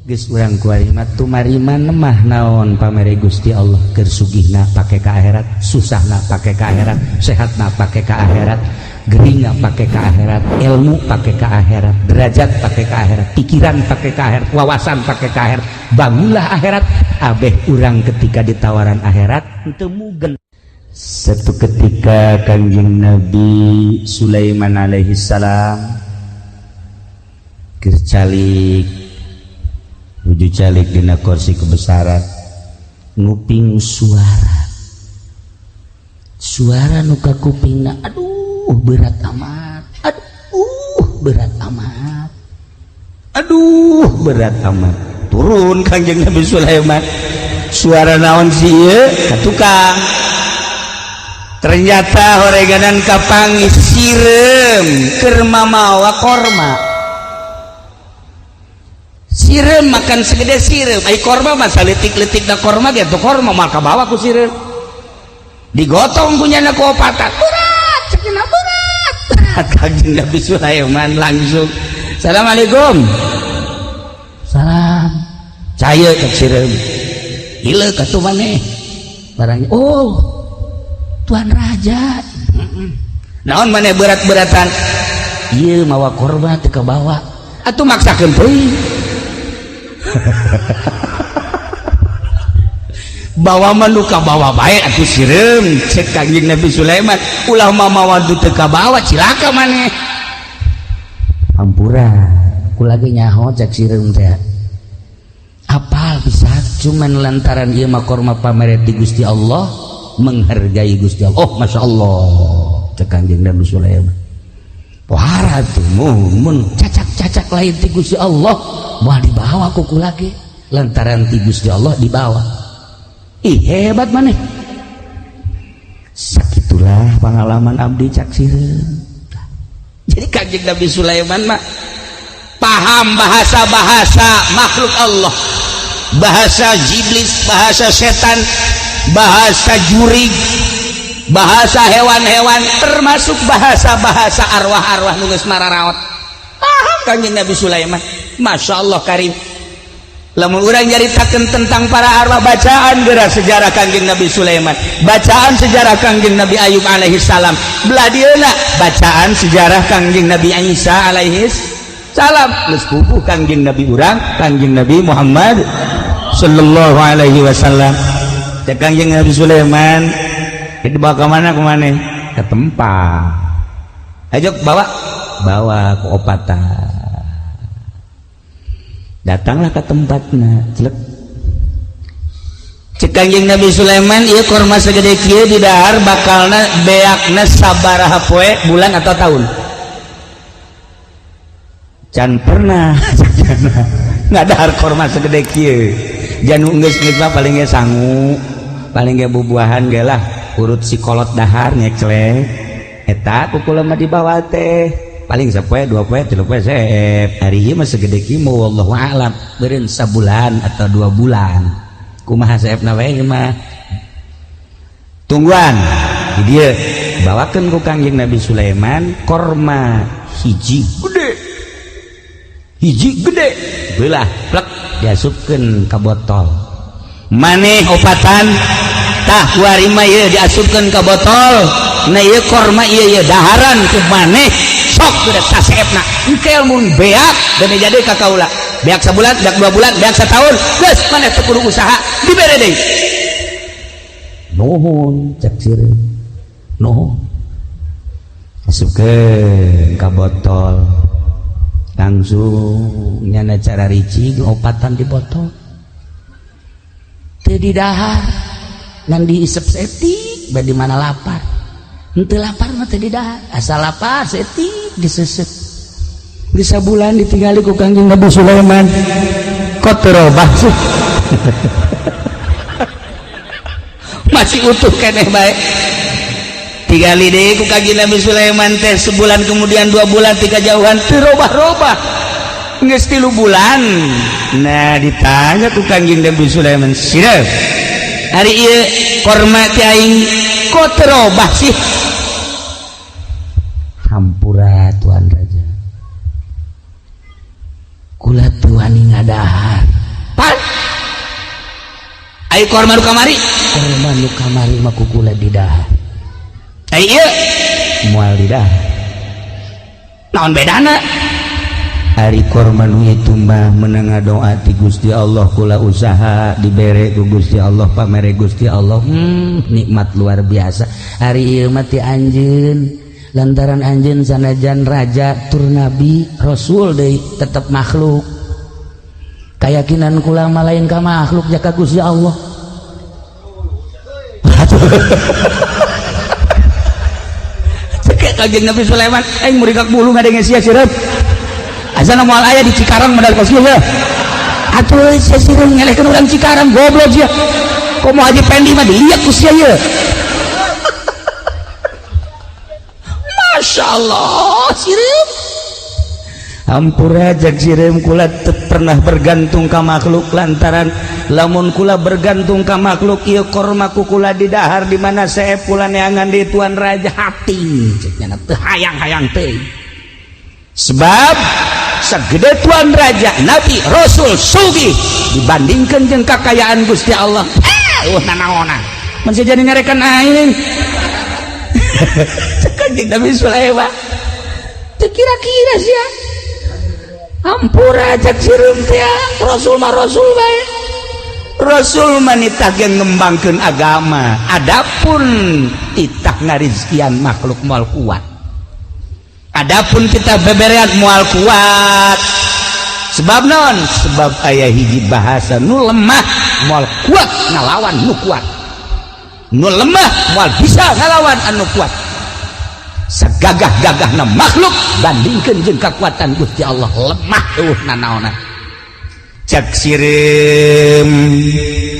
Geus urang kuari mah tumarima mah naon pamere Gusti Allah, keur sugihna pake ka akhirat, susahna pake ka akhirat, sehatna pake ka akhirat, geringna pake ka akhirat, ilmu pake ka akhirat, derajat pake ka akhirat, pikiran pake ka akhirat, wawasan pake ka akhirat, bangunlah akhirat. Abeh urang ketika ditawaran akhirat teu mugen. Satu ketika Kangjeng Nabi Sulaiman alaihi salam keur calik, nuju calik dina kursi kebesaran, nguping suara, suara nu kakupingna, aduh berat amat, aduh berat amat, aduh berat amat. Turun Kangjeng Nabi Sulaiman, suara naon sih ieu? Ka tukang ternyata horeganan kapanggih sireum keur mamawa korma. Sireum makan segede sireum, ai korma mah saletik-letik da korma ge tuh korma mah kabawa ku sireum, digotong punyana ku opatan, berat cenah, berat. Kangjeng Nabi Sulaiman langsung, "Assalamualaikum." "Salam." "Caya," cek sireum. "Ieu katuh maneh barangnya." "Oh, Tuan Raja, naon maneh berat-beratan?" "Ieu mawa korma teu kabawa." "Atuh maksakeun teuing." "Bawa mah nu kabawa bae atuh sireum," cek Kangjeng Nabi Sulaiman. "Ulah mamawa nu teu kabawa, cilaka maneh." "Hampura, kula ge nyaho," cek sireum teh. "Apal bisa cuman lantaran ieu mah korma pamere ti Gusti Allah, menghargai Gusti Allah." "Oh, Masya Allah," cek Kangjeng Nabi Sulaiman. "Pohara tuh mun cacak-cacak lain ti Gusti Allah moal dibawa ku kula ge, lantaran ti Gusti Allah dibawa. Ih, hebat maneh. Sakitulah pengalaman abdi," cak sireum. Jadi Kangjeng Nabi Sulaiman mah paham bahasa-bahasa makhluk Allah, bahasa iblis, bahasa setan, bahasa jurig, bahasa hewan-hewan, termasuk bahasa-bahasa arwah-arwah nu geus mararaot. Paham Kangjeng Nabi Sulaiman. Masya Allah karim. Lamun urang nyaritakeun tentang para arwah, bacaan geura sejarah Kangjeng Nabi Sulaiman, bacaan sejarah Kangjeng Nabi Ayub alaihi salam, belah dieuna bacaan sejarah Kangjeng Nabi Isa alaihi salam, geus puguh Kangjeng Nabi urang, Kangjeng Nabi Muhammad sallallahu alaihi wasallam. Cek Kangjeng Nabi Sulaiman, "Dibawa ke mana kemana?" "Ke tempat." "Ayo bawa." Bawa ke opatan. Datanglah ke tempatnya, celek. Cek Kangjeng Nabi Sulaiman, "Ieu korma segede kieu di dahar bakalna beakna sabaraha poe, bulan atau tahun?" "Can pernah ngadahar korma segede kieu. Janu geus geus mah paling ge sangu, paling ge bubuahan ge lah, urut si kolot dahar nyeklek eta ku kula mah dibawa teh paling sapoe, 2 poe, 3 poe seep. Hari ieu mah segede kieu, wallahu a'lam beureun sabulan atau 2 bulan. Kumaha seepna wae mah, tungguan di dieu." Bawakeun ku Kangjeng Nabi Sulaiman korma hiji gede, hiji gede belah, plek, diasupkeun ka botol. "Maneh opatan tah kuari mah ieu diasupkeun ka botol. Nah, ieu korma ieu, ieu daharan ku maneh, sok udah saseepna. Engke mun beak dan jadi ka kaula, beak sabulan, beak 2 bulan, beak setahun, geus maneh teu kudu usaha, dibere deui." "Nuhun," cek sireum, "nuhun." Asupkeun ka botol, langsung nyana cara ricing opatan di botol, teu didahar, ngan diisep setik bae. Di mana lapar, henteu lapar mah teu didahar, asal lapar setik diseset. Di sabulan ditinggali ku Kangjeng Nabi Sulaiman, "Kok teu robah sih? Masih utuh keneh bae." Tingali deui ku Kangjeng Nabi Sulaiman teh sebulan kemudian, 2 bulan, tiga jauhan teu robah-robah. Geus 3 bulan, nah ditanya ku Kangjeng Nabi Sulaiman, "Sireum, hari ieu korma ti aing kok teu robah sih?" "Hampura, Tuan Raja, kula teu wani ngadahar." Ai korma nu kamari, korma nu kamari mah ku kula didahar. Ai ieu moal didahar. Naon bedana? Ari korma nu itu mah menang doa ti Gusti Allah, kula usaha dibere ku Gusti Allah, pamere Gusti Allah, nikmat luar biasa. Ari ieu mah ti anjeun, lantaran anjeun sanajan raja tur nabi rasul deui tetep makhluk. Keyakinan kula mah lain ka makhluk ja ka Gusti Allah. Cek Kanjeng Nabi Sulaiman, aing murikak bulu ngadenge sia sireut. Azana moal aya di Cikarang modal kos ieu. Atuh sia sireun ngelehkeun urang Cikarang goblok sia. Komo Haji Pendi mah dilihat ku sia ieu. Masya Allah sireum. Hampura jak sireum kula teu pernah bergantung ka makhluk, lantaran lamun kula bergantung ka makhluk ieu korma ku kula didahar di mana seep kula neangan di tuan raja hati cek nya teu hayang-hayang teuing. Sebab segede tuan raja nabi rasul sugih dibandingkan jeung kakayaan Gusti Allah, eueuh nanaonan mun jadi nyarekan aing. Cek Kanjeng Nabi Sulaiman teu kira-kira sia. Hampura cek sireum teh rasul mah rasul bae. Rasul mah nitah ge ngembangkeun agama, adapun titah ngarizkian makhluk moal kuat. Adapun kita beberean moal kuat. Sebab naon? Sebab aya hiji bahasa nu lemah moal kuat ngalawan nu kuat. Nu lemah moal bisa ngalawan anu kuat. Segagah-gagahna makhluk bandingkeun jeung kakuatan Gusti Allah lemah eueuh nanaonan. Cek sireum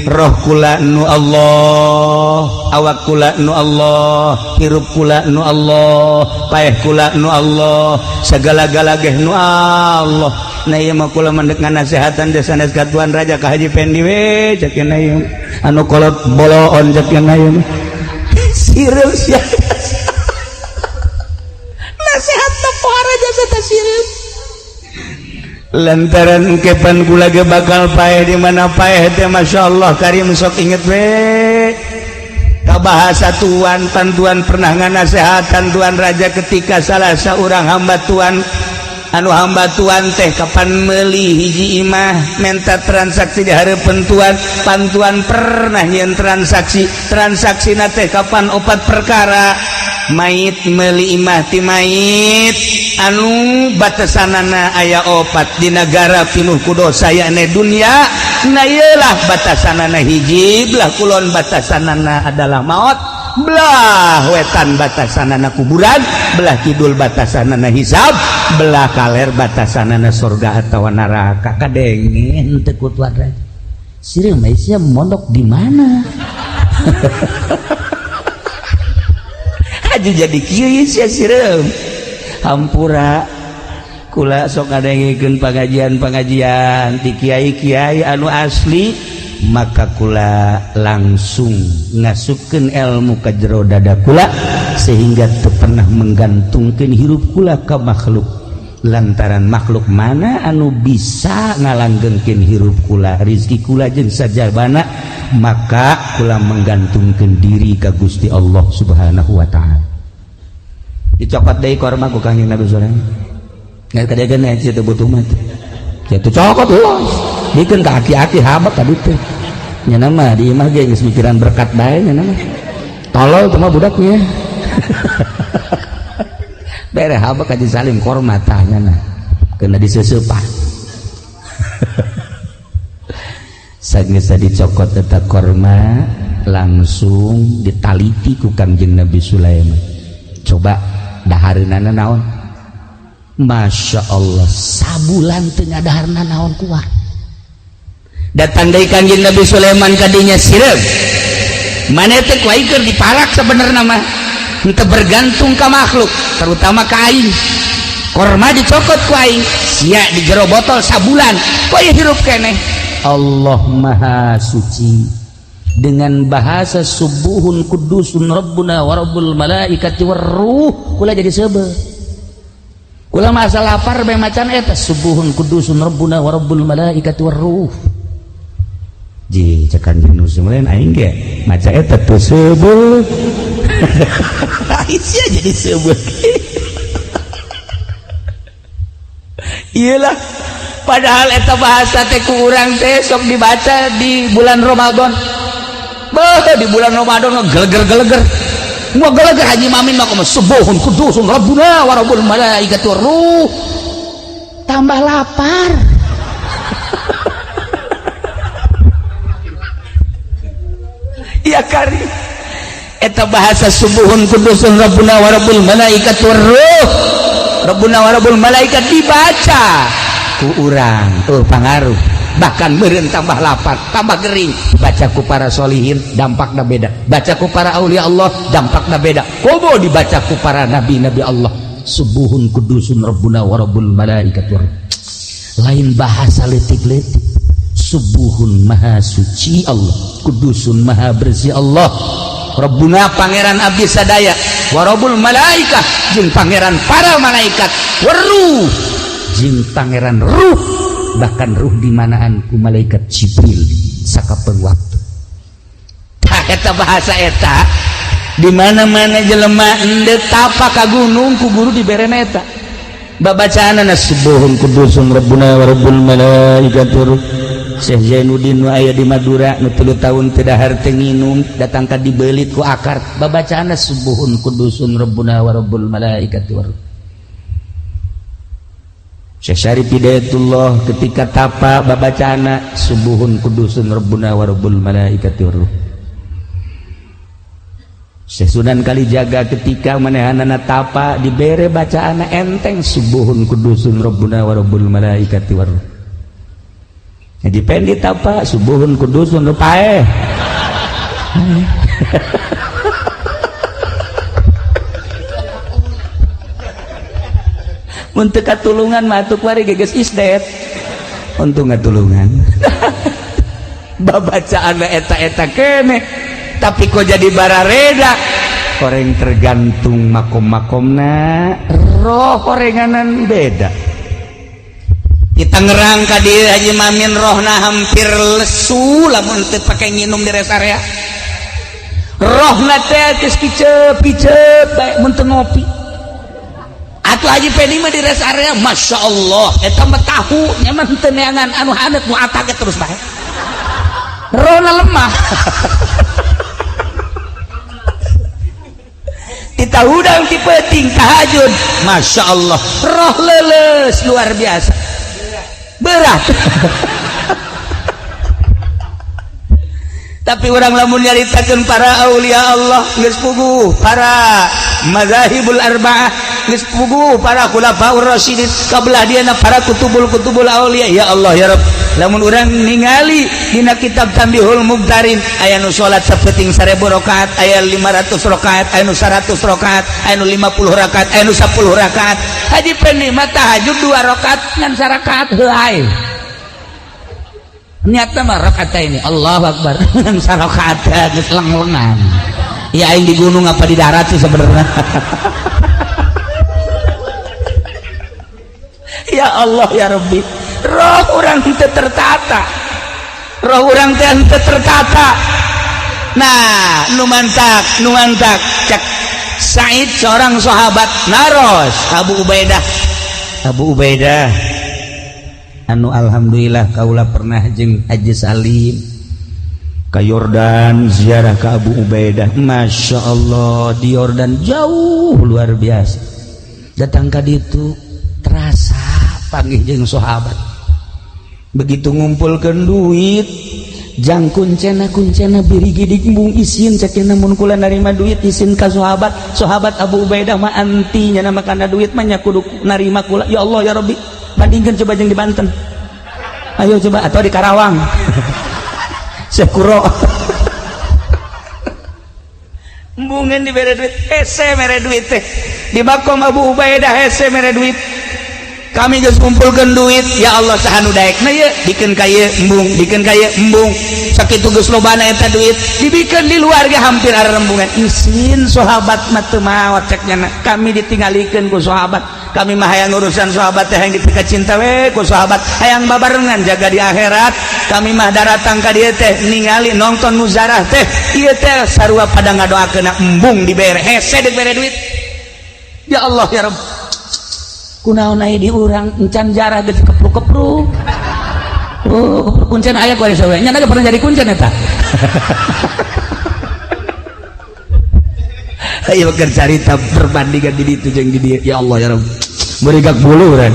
roh kula nu Allah, awak kula nu Allah, hirup kula nu Allah, paeh kula nu Allah, segala-gala geh nu Allah. Nah ieu mah kula mendek nganasehatan desa sanes ka tuan raja ka Haji Pendi we cek nya ieu anu kolot boloon cek nya ieu. Sireum sia. Nasehat teh pohara jasa teh sireum. Lantaran kepan kula ge bakal paeh di mana paeh teh masyaallah karim sok inget we ka bahasa tuan pantuan pernah nganasehatan tuan raja ketika salah seorang hamba tuan anu hamba tuan teh kapan meuli hiji imah menta transaksi di hareupeun tuan pantuan pernah nyeun transaksi transaksina teh kapan opat perkara mait meuli imah ti mait anu batasanana aya opat di negara pinuh ku dosa yakni dunia. Nah ieulah batasanana hiji belah kulon batasanana adalah maut, belah wetan batasanana kuburan, belah kidul batasanana hisab, belah kaler batasanana surga atawa neraka. Kadenge teu ku tuan raja sireum sia mondok di mana? Haji jadi kieu sia sireum. Hampura kula sok ngadengikeun pengajian-pengajian ti kiai-kiai anu asli, maka kula langsung ngasupkeun ilmu ka jero dada kula sehingga teu pernah menggantungkeun hirup kula ka makhluk. Lantaran makhluk mana anu bisa ngalanggengkeun hirup kula, rizki kula jeung sajabana, maka kula menggantungkeun diri ka Gusti Allah Subhanahu wa taala. Dicokot deui korma ku Kangjeng Nabi Sulaiman. Nggak kadegan sia teu butuh mah. Sia teu cokot los. Dikeun ka aki-aki habak ka ditu. Nya mah di imah ge geus mikiran berkat bae nya mah. Tolol teh mah budaknya. Bere habak Haji Salim korma tah nya mah. Kena diseuseupan. Sageus dicokot eta korma langsung ditaliti ku Kangjeng Nabi Sulaiman. Coba dahareunana naon? Masya Allah, sabulan teu ngadaharna naon kuat. Datang deui Kangjeng Nabi Sulaiman kadinya sireum. Maneh teh ku aing keur dipalak sabenerna mah. Henteu bergantung ka makhluk, terutama ka aing. Korma dicokot ku aing, sia di jero botol sabulan, kok ieu hirup keneh. Allah Maha Suci. Dengan bahasa subuhun kudusun rabbuna wa rabbul malaikati warruh, kula jadi seubeuh. Kula masa lapar bae macan eta subuhun kudusun rabbuna wa rabbul malaikati warruh. Ji cek Kanjeng Nusul aing ge maca eta teu seubeuh. Sia jadi seubeuh. Iyalah, padahal eta bahasa teh ku urang teh sok dibaca di bulan Ramadan. Beuh, di bulan Ramadan geleger-geleger. Mau geleger Haji Mamin mah kumaha subuhun kudusun rabbuna wa rabbul malaikati ruh. Tambah lapar. Ya kari. Eta bahasa subuhun kudusun rabbuna wa rabbul malaikati ruh. Rabbuna wa rabbul malaikat dibaca ku urang, oh pangaruh. Bahkan meureun tambah lapar, tambah gering. Baca ku para solihin dampakna beda. Baca ku para aulia Allah dampakna beda. Komo dibaca ku para nabi-nabi Allah. Subuhun kudusun rabbuna wa rabbul malaikat. Lain bahasa leutik-leutik. Subuhun maha suci Allah, kudusun maha bersih Allah. Rabbuna pangeran abdi sadaya, wa rabbul malaikah jeung pangeran para malaikat, waruh jeung pangeran ruh, bahkan ruh dimanaan ku malaikat Jibril sakapeung waktu. Tah eta bahasa eta di mana-mana jelema endek tapa ka gunung ku guru diberena eta. Babacaanana subuhun kudusun rabbuna wa rabbul malaikatu. Syekh Zainuddin nu aya di Madura nu 3 tahun teu dahar teu nginum datang ka dibeulit ku akar babacaanna subuhun kudusun rabbuna wa rabbul malaikati war. Syekh Syarif Hidayatullah ketika tapa babacaanna subuhun kudusun rabbuna wa rabbul malaikati war. Syekh Sunan Kalijaga ketika manehanana tapa dibere bacaanna enteng subuhun kudusun rabbuna wa rabbul malaikati war. Jadi pendi tapa subuhun kudusun paeh. Mun teu katulungan mah atuh kuari geges isdet. Untung ngatulungan. Babacaan eta-eta kene, tapi kok jadi barareda. Koreng tergantung makom-makomna, roh korenganan beda. Kita ngerang ka dieu Haji Mamin rohna hampir lesu lamun teu pake nginum di rest area. Rohna teh geus kicep-kicep bae mun teu ngopi. Atuh Haji Pedi mah di rest area Masya Allah eta mah tahu nya mah teu neangan anu haneut nu atake terus bae. Rohna lemah. Kita hudang ti peuting tahajud Masya Allah roh leuleus luar biasa. Berat. Tapi orang lamun nyaritakeun para aulia Allah geus puguh para mazahibul arba'ah geus puguh para khulafaur rasyidin kabelah dieuna para kutubul-kutubul aulia. Ya Allah ya Rabb, lamun urang ningali dina kitab Tambihul Mubtarin aya nu salat sapenting 1000 rakaat, aya 500 rakaat, aya nu 100 rakaat, aya nu 50 rakaat, aya nu 10 rakaat. Haji Pendi mah tahajud 2 rakaat ngan sarakaat heuay. Niatna mah rakaat ini Allahu Akbar ngan sarakaat geus leng-lengan. Ya aing di gunung apa di darat sih sebenarnya. Ya Allah ya Rabbi, roh urang teu tertata, roh urang teh teu tertata. Nah, nu mantak cek Said seorang sahabat naros Abu Ubaidah. Abu Ubaidah anu alhamdulillah kaula pernah jeung Haji Salim ka Yordan ziarah ka Abu Ubaidah. Masya Allah di Yordan jauh luar biasa. Datang ka ditu terasa panggih jeung sahabat. Begitu ngumpulkeun duit jang kuncena biri gidik mung isin cekina mun kula narima duit isin ka sahabat. Sahabat Abu Ubaidah mah anti nya makana duit mah nya kudu narima kula. Ya Allah ya Rabbi, bandingkan coba jeung di Banten, ayo coba, atau di Karawang. Sekuro embungan dibere duit hese mere duit teh di makom Abu Ubaidah hese mere duit. Kami geus kumpulkeun duit, ya Allah saha nu daekna ieu dikeun ka ieu embung, dikeun ka ieu embung, sakitu geus lobana eta duit dibikeun di luar ge hampir arembungan. Isin sahabat mah teu maot cek nya, kami ditinggalikeun ku sahabat. Kami mah hayang urusan sahabat teh hayang dipika cinta we ku sahabat, hayang babarengan jaga di akhirat. Kami mah daratang ka dieu teh ningali nonton muzarah teh ieu teh sarua pada ngadoakeun embung dibere hese dibere duit. Ya Allah ya Rabb, kunaon aya di urang encan jarah geus kepruk-kepruk. Oh, kepruk kuncen aya ku aya sawe nya pernah jadi kuncen eta. Ayo keur carita perbandingan di ditu jeung di dieu. Ya Allah ya Rabb, meurigak bulu urang.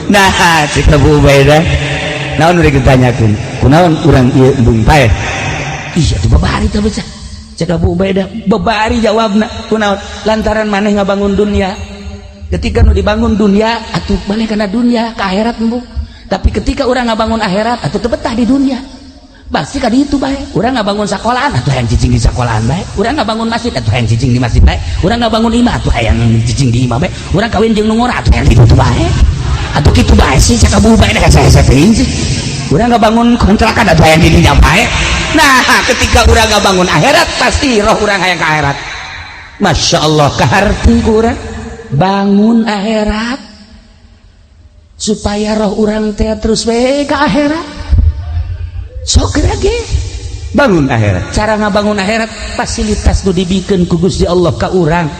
Nah, cek Abu Ubaidah, naon urang ditanyakeun, kunaon urang ieu embung paeh? Ih, atuh babari teh bocah. Cek Abu Ubaidah, babari jawabna, kunaon? Lantaran maneh ngabangun dunia. Ketika nu dibangun dunia, atuh balik kana dunia, ka akhirat embung. Tapi ketika urang ngabangun akhirat, atuh teu betah di dunia. Pasti kali itu bae. Urang ngabangun sekolahan atuh hayang cicing di sekolahan bae. Urang ngabangun masjid atuh hayang cicing di masjid bae. Urang ngabangun imah atuh hayang cicing di imah bae. Urang kawin jeung nu ngora atuh hayang kitu bae. Atuh kitu bae sih cek Abu Ubaidah hese-hese teuing sih. Urang ngabangun kontrakan atuh hayang di dinya bae. Nah, ketika urang ngabangun akhirat pasti roh urang hayang ka akhirat. Masya Allah, kaharti ku urang bangun akhirat supaya roh urang teh terus we ka akhirat. Sok ge bangun akhirat. Cara ngabangun akhirat fasilitas nu dibikeun ku Gusti Allah ka urang.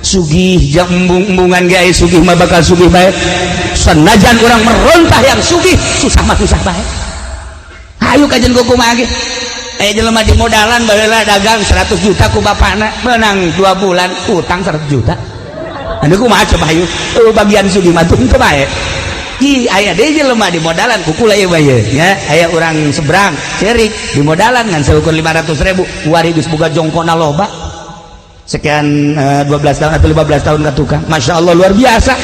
Sugih jang embung-embungan ge aya sugih mah bakal sugih bae. Sanajan urang merontah yang sugih, susah mah susah bae. Hayu kajen kumaha ge. Aya jelema di modalan baheula dagang 100 juta ku bapakna, menang 2 bulan utang 100 juta. Anu kumaha coba hayu? Bagian sugih mah teu bae. Ih, aya deui jelema di modalan kukula ieu bae nya, aya urang seberang ceurik di modalan ngan seukur 500.000, wari geus boga jongkona loba. Sekian 12 tahun atau 15 tahun ka tukang. Masya Allah luar biasa.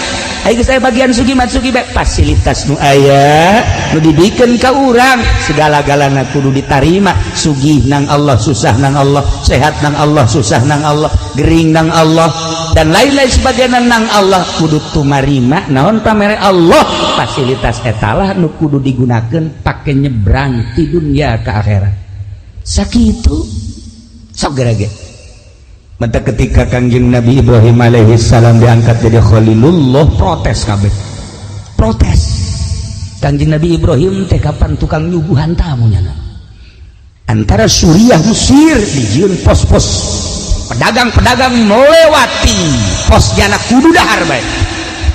Ayo geus aya bagian sugi mat sugi bae, fasilitas nu aya nu dibikeun ka urang segala-galana kudu ditarima. Sugih nang Allah, susah nang Allah, sehat nang Allah, susah nang Allah, gering nang Allah, dan lain-lain sebagainya nang Allah, kudu tumarima naon pamere Allah. Fasilitas etalah nu kudu digunakeun pake nyebrang ti dunia ke akhirat. Sakitu sok gerege. Mata ketika Kangjeng Nabi Ibrahim alaihi salam diangkat jadi Khalilullah, protes kabeh. Protes. Kangjeng Nabi Ibrahim teh kapan tukang nyuguhan tamu nya. Antara Suriah Mesir dijieun pos-pos pedagang-pedagang melewati pos jana kudu dahar bae.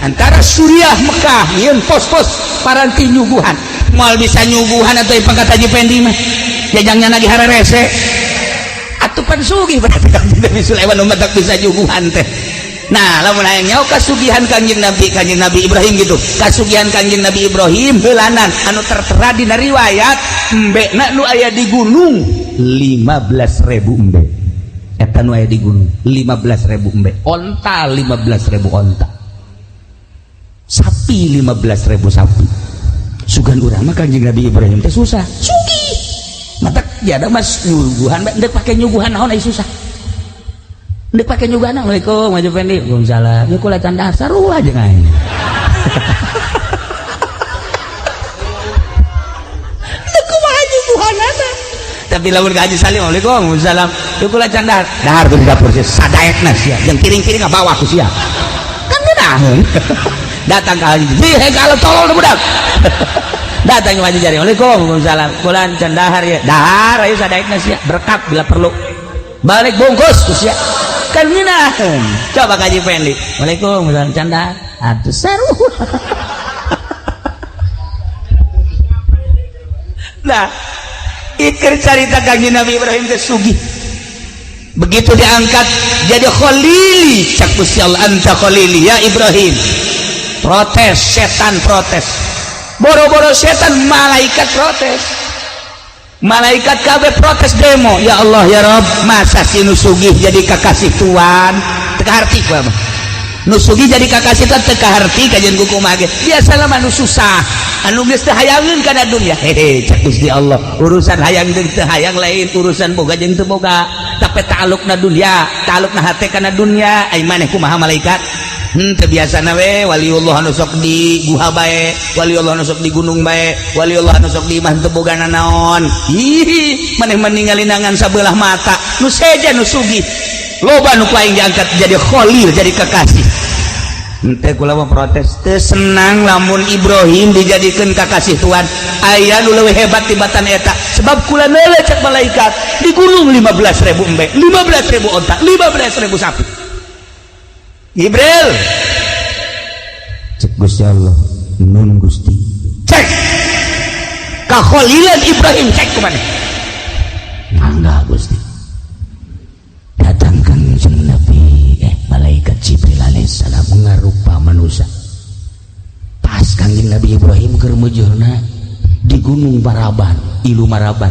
Antara Suriah Mekah nyieun pos-pos paranti nyuguhan. Moal bisa nyuguhan atuh pangkat Haji Pendi mah. Jajangnya lagi hararese. Atupan sugih berarti Kangjeng Nabi Sulaiman umat tak bisa nyuguhan teh. Nah, lamun hayang nyaho kasugihan Kangjeng Nabi Ibrahim gitu. Kasugihan Kangjeng Nabi Ibrahim heulanan anu tertera dina riwayat embekna nu aya di gunung 15.000 embe. Eta nu aya di gunung 15.000 embe. Onta 15.000 onta. Sapi 15.000 sapi. Sugan urang mah Kangjeng Nabi Ibrahim teh susah. Sugih. Mata ya ada mas nyuguhan, ndek pakai nyuguhan naon ai susah. Ndek pakai nyuguhan, Assalamualaikum Haji Fendi. Waalaikumsalam. Ieu kula can dahar sarua jeung aing. Ndek kumaha nyuguhanana. Tapi lamun ka Haji Salim, Waalaikumsalam. Ieu kula can dahar. Dahar tuh di dapur sia sadaekna sia. Jeung piring-piring ngabawa ku sia. Kan ngeunaheun. Datang ka Haji. Hei kalau tolol budak. Datang ke Haji Jari, waalaikumsalam. Kulan can dahar ya. Dahar ayo sadaekna sia, berkat bila perlu. Balik bungkus ku sia. Kan ngeunaheun. Coba ka Haji Fendi. Waalaikumsalam can dahar. Atuh seru. Nah, iker carita Kangjeng Nabi Ibrahim teh sugih. Begitu diangkat jadi khalili, cak Gusti Allah anta khalili ya Ibrahim. Protes, setan protes. Boro-boro setan, malaikat protes. Malaikat kabeh protes demo. Ya Allah ya Rabb, masa si nu sugih jadi kakasih tuan? Teu kaharti ku mah. Nu sugih jadi kakasih tuan teu kaharti kajian ku kumaha ge. Biasalah mah nu susah, anu geus teu hayangeun kana dunya. Hehe, cak Gusti Allah, urusan hayang jeung teu hayang lain, urusan boga jeung teu boga. Tapi ta'alluqna dunya, ta'alluqna hate kana dunya. Ai maneh kumaha malaikat? Teu biasana we waliullah anu sok di guha bae, waliullah anu sok di gunung bae, waliullah anu sok di imah teu boga nanaon. Ih, maneh mah ningali nangan sabelah mata, nu seja nu sugih. Loba nu ku aing diangkat jadi khalil, jadi kekasih. Henteu kula mah protes teu senang lamun Ibrahim dijadikeun kakasih Tuhan. Aya nu leuwih hebat tibatan eta sebab kula neuleuh cek malaikat di gunung 15.000 embe, 15.000 onta, 15.000 sapi. Jibril cek Gusti Allah nun Gusti cek kakholilan Ibrahim cek kumaneh mangga Gusti datangkan jeung Nabi malaikat Jibril alaihissalam ngarupa manusia pas Kangjeng Nabi Ibrahim keur meujeurna di gunung Maraban ilu Maraban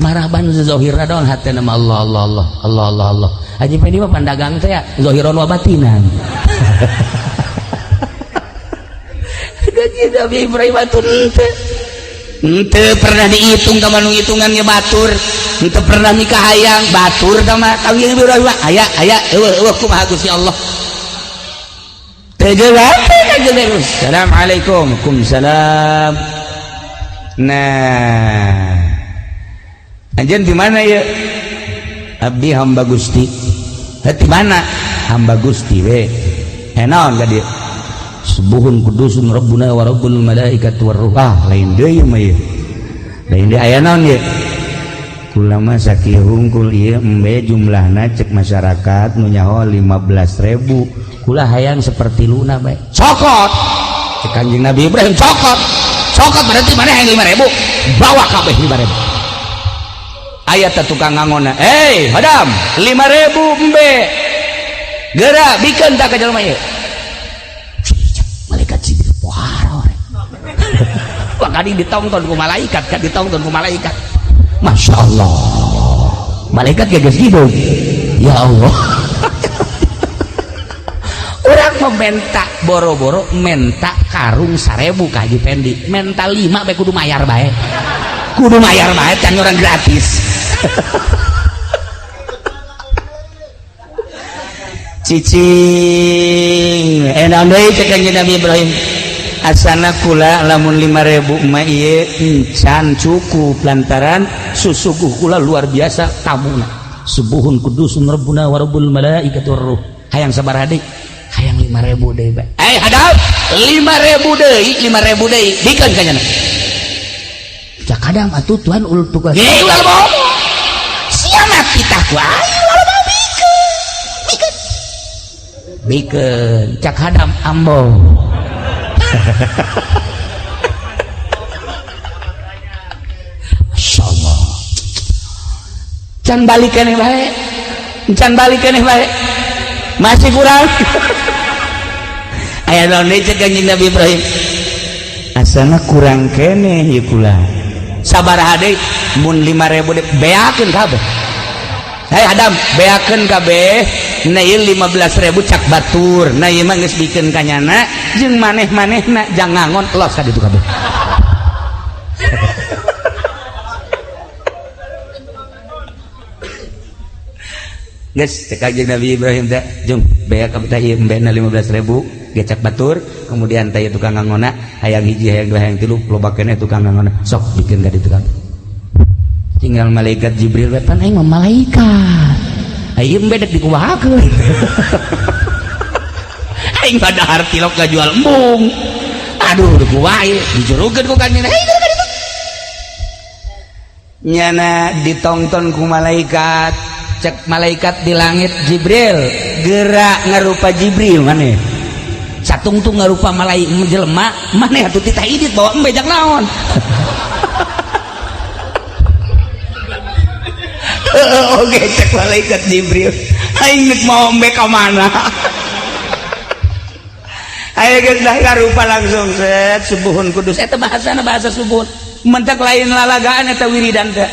Maraban zahirna doang hatena mah Allah Allah Allah Allah Allah Allah haji Pendi mah pandagang teh zahiron wa batinan. Kangjeng Nabi Ibrahim atuh henteu pernah dihitung ka manu hitungannya batur henteu pernah nikah hayang batur tah mah Kangjeng Ibrahim aya aya eueuh eueuh kumaha Gusti Allah teu jelas Kangjeng Nabi. Assalamualaikum. Waalaikumsalam. Nah anjeun di mana ya? Abdi hamba Gusti. Heuh di mana? Hamba Gusti we. Naon ka dieu? Subuhun kudusun rabbuna wa rabbul malaikati warruh. Ah lain deui mah ieu. Lain deui aya naon ieu? Kula mah sakieu hungkul ieu embe jumlahna cek masyarakat nu nyaho 15.000. Kula hayang seperti luna bae. Cokot. Cek Kanjeng Nabi Ibrahim cokot. Cokot berarti mana hayang 5.000? Bawa kabeh 5.000. Aya teh tukang ngangonna. Hei, hadam, 5.000 embe. Geura bikeun tah ka jelema ieu. Malaikat Jibril pohara. Wah kadi ditonton ku malaikat, kan ditonton ku malaikat. Masya Allah. Malaikat geus hidup. Ya Allah. Urang meminta boro-boro menta karung 1.000 ka Haji Pendi. Menta 5 bae kudu mayar bae. Kudu mayar bae can orang gratis. Cicing naon deui cek Kanjeng Nabi Ibrahim asana kula lamun 5.000 mah ieu encan cukup lantaran susuguh kula luar biasa tamuna subuhun kudusun rabbuna wa rabbul malaikati warruh hayang sabaraha deui hayang 5.000 deui bae hadap 5.000 deui 5.000 deui bikeun ka nyana cak kadang atuh Tuhan ul tukang ulah bohong sia mati tah ku aing ulah bohong bikeun bikeun cak hadam ambo. Masya Allah can balik keneh bae can balik keneh bae masih kurang. Aya naon deui cek Kanjeng Nabi Ibrahim asana kurang keneh ieu kula sabaraha deui mun 5.000 deui beakeun kabeh. Hei Adam beakeun kabeh na ieu 15.000 cak batur na ieu mah geus bikeun ka nyana jeung maneh-manehna jang ngangon los ka ditu kabeh. Geus cek Kanjeng Nabi Ibrahim teh jung beak kabeh teh ieu embena 15.000 gecak batur kemudian teh tukang ngangona hayang hiji hayang dua hayang tilu loba keneh tukang ngangona sok bikeun ka ditu kabeh. Tinggal malaikat Jibril we pan aing mah malaikat aing bedek dikumahakeun. Aing padahal tilok ngajual embung aduh kumaha ieu dijurukeun ku kanjeng nyana ditongton ku malaikat cek malaikat di langit Jibril gerak ngarupa Jibril maneh satungtung ngarupa malaikat jelema maneh atuh titah idit bawa embe jak naon. Oke cek malaikat Jibril aing nek mau embe ka mana. Ayo geus dah ngarupa langsung set subuhun kudus eta bahasana bahasa subuhun mentak lain lalagaan eta wiridan teh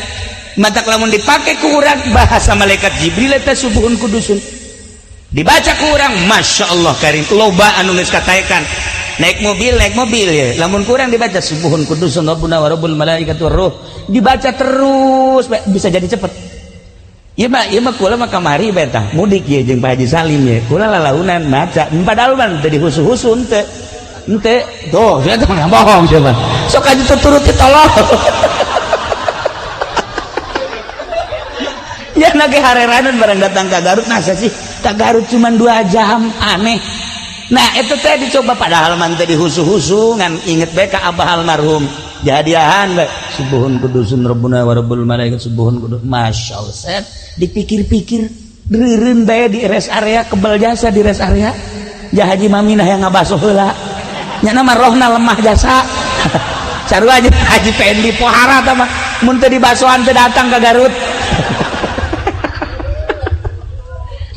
matak lamun dipake ku urang bahasa malaikat Jibril eta subuhun kudusun dibaca ku urang Masya Allah karim loba anu geus kataekan naik mobil ya lamun kurang dibaca subuhun kudusun rabbuna wa rabbul malaikati warruh dibaca terus bisa jadi cepet. Ieu mah kula mah kamari bae tah mudik ye jeung Pak Haji Salim ye kula lalaunan maca padahal mah teu dihusu-husu henteu henteu tuh sia teh mah bohong sia mah sok aja tuturuti tolong. Ya nage hareranan barang datang ka Garut nah sih ka Garut cuma 2 jam aneh Nah itu teh dicoba padahal man teh dihusu-husu ngan inget bae ka abah almarhum. Jadiahan bae subuhun kudusun rabbuna wa rabbul malaikat subuhun kudus. Masya Allah set dipikir-pikir reureun bae di rest area kebal jasa di rest area. Ja Haji Maminah yang ngabaso heula. Nya mah rohna lemah jasa. Sarua aja Haji Pendi pohara tah mah mun teu dibasoan teu datang ka Garut.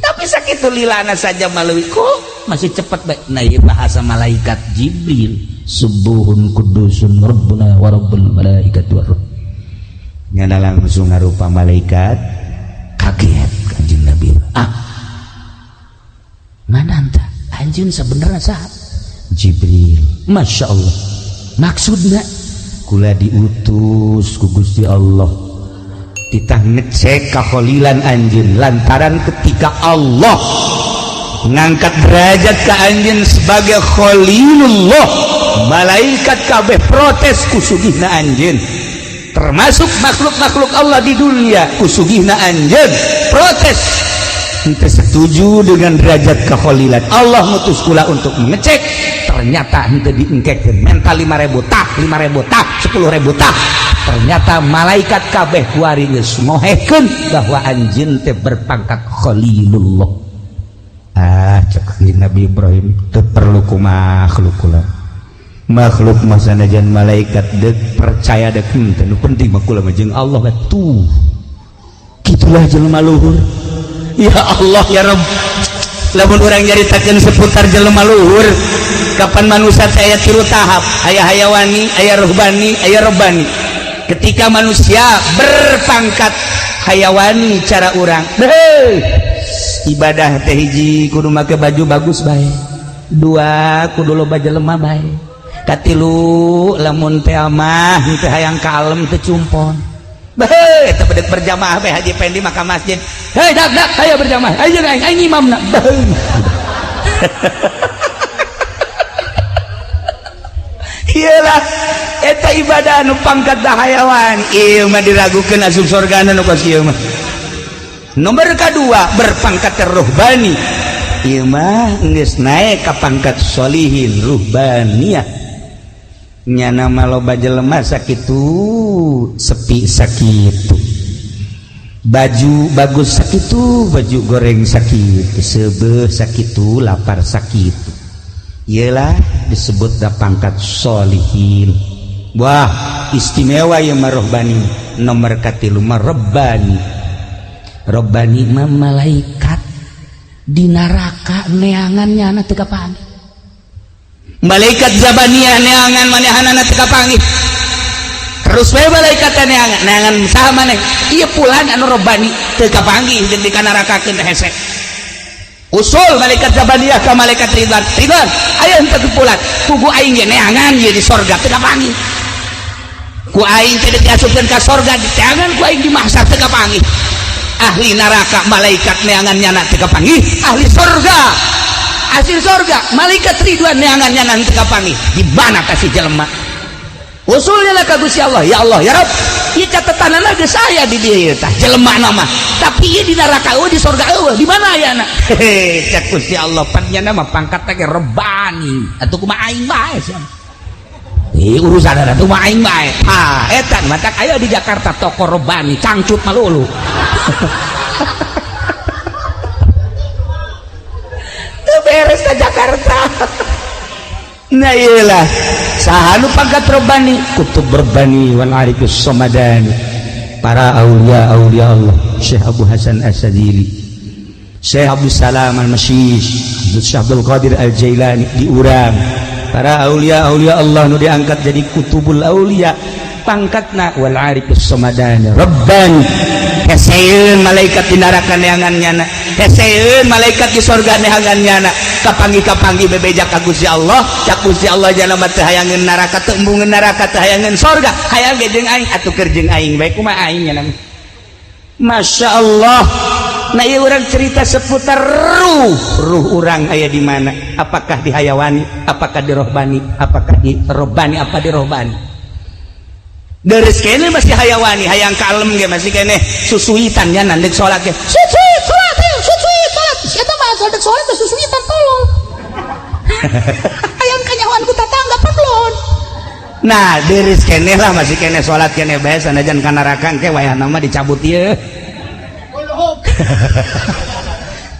Tapi sakitu lilana saja maleuwi kok masih cepat baik. Nah ieu bahasa malaikat Jibril subuhun kudusun rabbuna wa rabbul malaikat wa ruh. Nyana langsung ngarupa malaikat kaget Kanjeng Nabi. Ah. Mana anta? Anjeun sebenarnya saha? Jibril. Masya Allah. Maksudna kula diutus ku Gusti Allah titah ngecek kakholilan anjeun lantaran ketika Allah ngangkat derajat ke anjeun sebagai khalilullah, malaikat kabeh protes kusugihna anjeun, termasuk makhluk-makhluk Allah di dunia kusugihna anjeun protes henteu setuju dengan derajat kekhalilan. Allah ngutus kula untuk mengecek, ternyata henteu diengkekeun mental 5.000 tah, 5.000 tah, 10.000 tah. Ternyata malaikat kabeh kuari geus ngohekeun bahwa anjeun teh berpangkat khalilullah. Ah cek Nabi Ibrahim teu perlu ku makhluk kula. Makhluk mah sanajan malaikat deuk percaya deuk henteu, nu penting mah kula mah jeung Allah tuh. Kitulah jelema luhur. Ya Allah ya Rabb, lamun urang nyaritakeun seputar jelema luhur, kapan manusia teh aya tilu tahap, aya hayawani, aya ruhbani, aya robbani. Ketika manusia berpangkat hayawani cara urang, ibadah teh hiji kudu make baju bagus bae, dua kudu loba jelema bae, katilu lamun teh mah teh hayang kalem teh cumpon. Bae eta bedek berjamaah bae Haji Pendi maka masjid. Hei dak dak ayo berjamaah. Ayo aing aing imamna. Iyalah eta ibadah anu pangkat da hayawan. Ieu mah diragukeun asup sorgana nu kos ieu mah. Nomor kedua berpangkat ruhbani. Ieu mah geus naik ka pangkat sholihin ruhbaniyah. Nyana mah loba jelema sakitu sepi sakitu, baju bagus sakitu, baju goreng sakitu, seubeuh sakitu, lapar sakitu. Iyalah disebut da pangkat sholihin. Wah istimewa ieu mah rohbani. Nomor katilu mah robbani. Robbani mah malaikat di neraka neangan nyana teu kapanggih. Malaikat zabaniyah neangan manehanana teu kapanggih. Terus we malaikat neangan, neangan saha maneh? Ieu pulan anu robbani teu kapanggih jeung dikanarakakeun hese. Usul malaikat zabaniyah ka malaikat Ridwan. Ridwan, aya henteu pulan. Pugu aing ge neangan ieu di sorga teu kapanggih. Ku aing teh diasupkeun ka sorga, diteangan ku aing di mahsyar teu kapanggih. Ahli neraka malaikat neangan nyana teu kapanggih, ahli sorga hasil sorga malaikat Ridwan neangan nyana teu kapanggih. Di mana kasih jelema? Usulnya lah ka Gusti Allah, ya Allah ya Rabb, ieu catetanana geus aya di dieu tah jelema nama, tapi ieu di neraka eueuh, di sorga eueuh, di mana ayana? Hehe, cek Gusti Allah pan nyana mah pangkat teh Rabbani, atuh kumaha aing bae sia. Urusan atuh mah aing bae. Ah, eta matak aya di Jakarta toko Rabbani cangcut malulu. Teu beres ka Jakarta. Nah iyalah saha nu pangkat Rabbani, kutub Rabbani wal arifus somadani, para aulia aulia Allah, Syekh Abu Hasan As-Sadili, Syekh Abdul Salam Al-Masyish, Syekh Abdul Qadir Al-Jailani diurang, para aulia aulia Allah nu diangkat jadi kutubul aulia pangkatna wal arifus somadani Rabbani. Heseun malaikat di neraka neangan nyana, heseun malaikat di sorga neangan nyana, kapanggih-kapanggih bebeja ka Gusti Allah, cak Gusti Allah jana mah teu hayangeun neraka, teu embungeun neraka, teu hayangeun sorga, hayang ge jeung aing atuh keur jeung aing bae kumaha aing nyana. Masya Allah. Nah ieu urang cerita seputar ruh, ruh urang aya di mana? Apakah di hayawani, apakah di rohbani, apakah di robbani, apa di rohbani? Deres kene masih hayawani, hayang kalem ge masih kene susuitan nya nandek salat ge. Susuit salat, susuit salat. Eta mah salat salat susuitan tolong. Hayang kanyahoan ku tatangga paklon. Nah, deris keneh lah, masih keneh salat keneh bae, sanajan ka neraka engke wayahna mah dicabut ieu.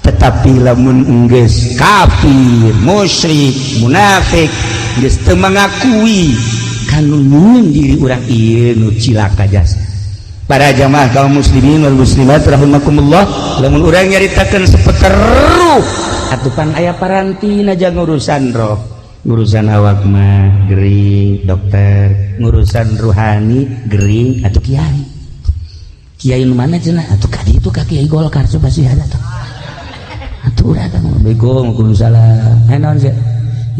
Tetapi lamun enggeus kafir, musyrik, munafik, geus teu mengakui kanu nyieun diri urang, ieu nu cilaka jasa. Para jamaah kaum muslimin wal muslimat rahimakumullah, lamun urang nyaritakeun seputar ruh atuh pan aya parantina jang urusan roh. Ngurusan awak mah gering dokter, ngurusan ruhani gering atuh kiai. Kiai nu mana cenah? Atuh ka ditu ka Kiai Golkar, coba sih ada tuh. Atuh urang kan bego kudu salah. Eh, naon sih?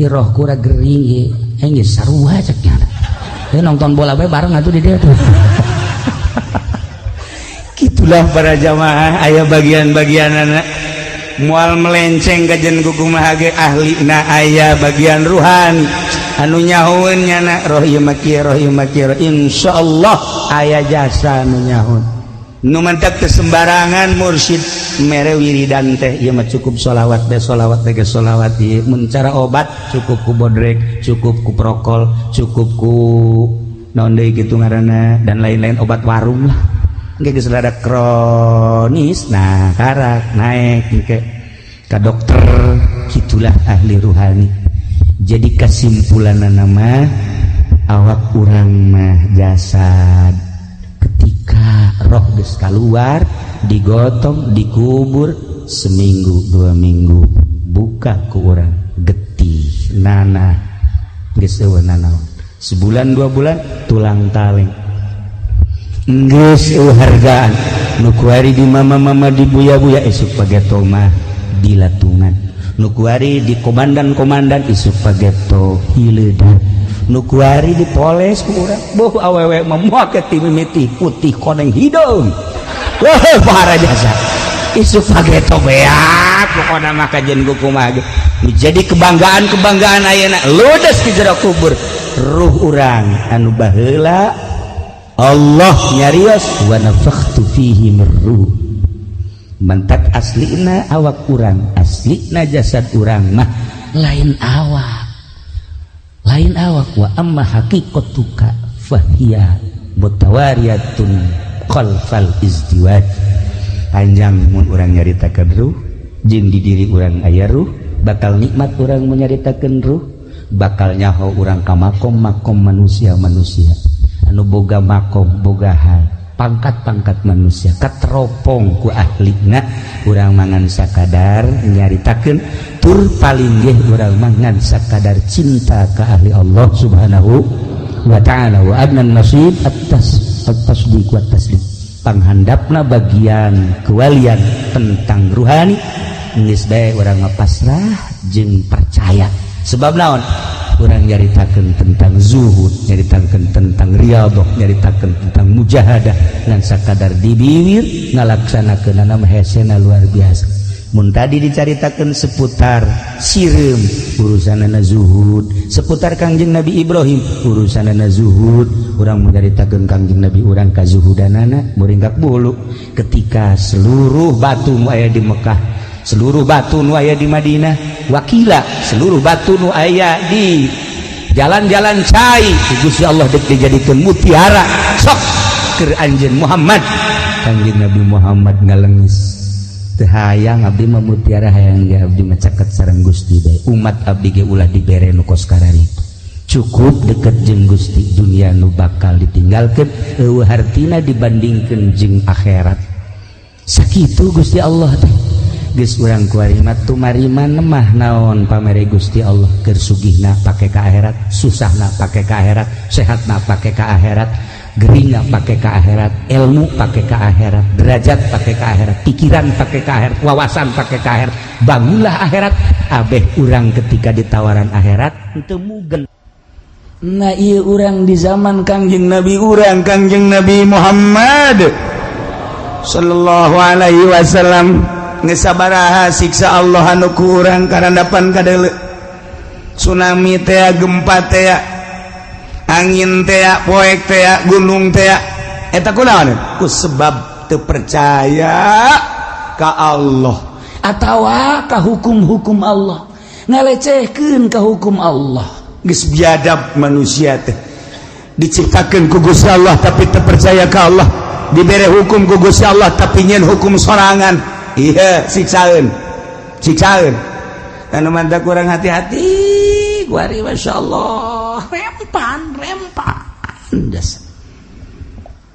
Ieu roh kura gering ieu. Eh, geus sarua cek nya. Eh, nonton bola bae bareng atuh di dieu tuh. Gitulah para jamaah, aya bagian-bagian anak mual melenceng kajen kumaha ge ahli na aya bagian ruhani anu nyahoeun nyana roh ieu mah kieu, roh ieu mah kieu. Insyaallah aya jasa anu nyahoeun nu mantak teu sembarangan mursyid mere wiridan teh. Ieu mah cukup sholawat teh, sholawat teh, geus sholawat ieu. Mun cara obat cukup ku bodrek, cukup ku prokol, cukup ku naon deui kitu ngaranna, dan lain-lain obat warung lah. Engke geus rada kronis, nah karak naik engke ka dokter. Gitulah ahli ruhani. Jadi kesimpulan nama awak urang mah jasad, ketika roh geus keluar, digotong, dikubur, seminggu 2 minggu buka ku urang getih nanah, geus eueuh nanaon. Sebulan 2 bulan tulang taleng, geus eueuh hargaan. Nu kuari di mama-mama, di buya-buya, isuk pageto mah dilatungan. Nu kuari di komandan-komandan, isuk pageto hileudar. Nu kuari dipoles ku urang, boh awewe mah moal ti mimiti putih koneng hidung, wah para jasa, isuk pageto beak. Pokona mah kajen kumaha ge jadi kebanggaan-kebanggaan ayeuna ludes di jero kubur. Ruh urang anu baheula Allah nyarios wa nafakhtu fihi mir ruh, mantak aslina awak urang, aslina jasad urang mah lain awak, lain awak. Wa amma haqiqatuka fahiya mutawariyatun khalfal izdiwaj. Panjang mun urang nyaritakeun ruh jeung di diri urang aya ruh. Bakal nikmat urang menyaritakeun ruh, bakal nyaho urang ka makom-makom manusia-manusia anu boga makom, boga hal, pangkat-pangkat manusia kateropong ku ahlina. Urang mangan sakadar nyaritakeun, tur paling geh urang mangan sakadar cinta ka ahli Allah Subhanahu wa Ta'ala. Wa adnan nasib atas at-tasdiq wa taslim. Panghandapna bagian kewalian tentang ruhani, geus bae urang mah pasrah jeung percaya. Sebab naon? Urang nyaritakeun tentang zuhud, nyaritakeun tentang riyadhah, nyaritakeun tentang mujahadah, ngan sakadar di bibir, ngalaksanakeunana mah hesena luar biasa. Mun tadi dicaritakeun seputar sireum, urusanana zuhud, seputar Kangjeng Nabi Ibrahim, urusanana zuhud. Urang mencaritakeun Kangjeng Nabi urang kazuhudanana muringkak bulu. Ketika seluruh batu nu aya di Mekah, seluruh batu nu aya di Madinah, wakila seluruh batu nu aya di jalan-jalan cai, Gusti Allah dek dijadikeun mutiara, sok keur anjeun Muhammad. Kangjeng Nabi Muhammad ngalengis, "Teu hayang abdi mah mutiara, hayang ge abdi mah caket sareng Gusti bae. Umat abdi ge ulah dibere nu kos kararitu, cukup deket jeung Gusti. Dunia nu bakal ditinggalkeun eueuh hartina dibandingkeun jeung akhirat." Sakitu Gusti Allah teh. Geus urang kuari mah tumariman mah naon pamere Gusti Allah. Keur sugihna pake ka akhirat, susahna pake ka akhirat, sehatna pake ka akhirat, geringna pake ka akhirat, ilmu pake ka akhirat, derajat pake ka akhirat, pikiran pake ka akhirat, wawasan pake ka akhirat. Bangunlah akhirat. Abeh urang ketika ditawaran akhirat teu mugen. Nah, ieu urang di zaman Kangjeng Nabi urang, Kangjeng Nabi Muhammad sallallahu alaihi wasallam, geus sabaraha siksa Allah anu ku urang karandapan kadeuleu? Tsunami teh, gempa teh, angin teh, poek teh, gunung teh, eta kunaon? Ku sebab teu percaya ka Allah atawa ka hukum-hukum Allah. Ngalecehkeun ka hukum Allah. Geus biadab manusia teh. Diciptakeun ku Gusti Allah tapi teu percaya ka Allah. Dibere hukum ku Gusti Allah tapi nyen hukum sorangan. Iya, siksaeun. Siksaeun. Anu mantap kurang hati-hati, kuari Masya Allah. Rempan, rempan. Dasar.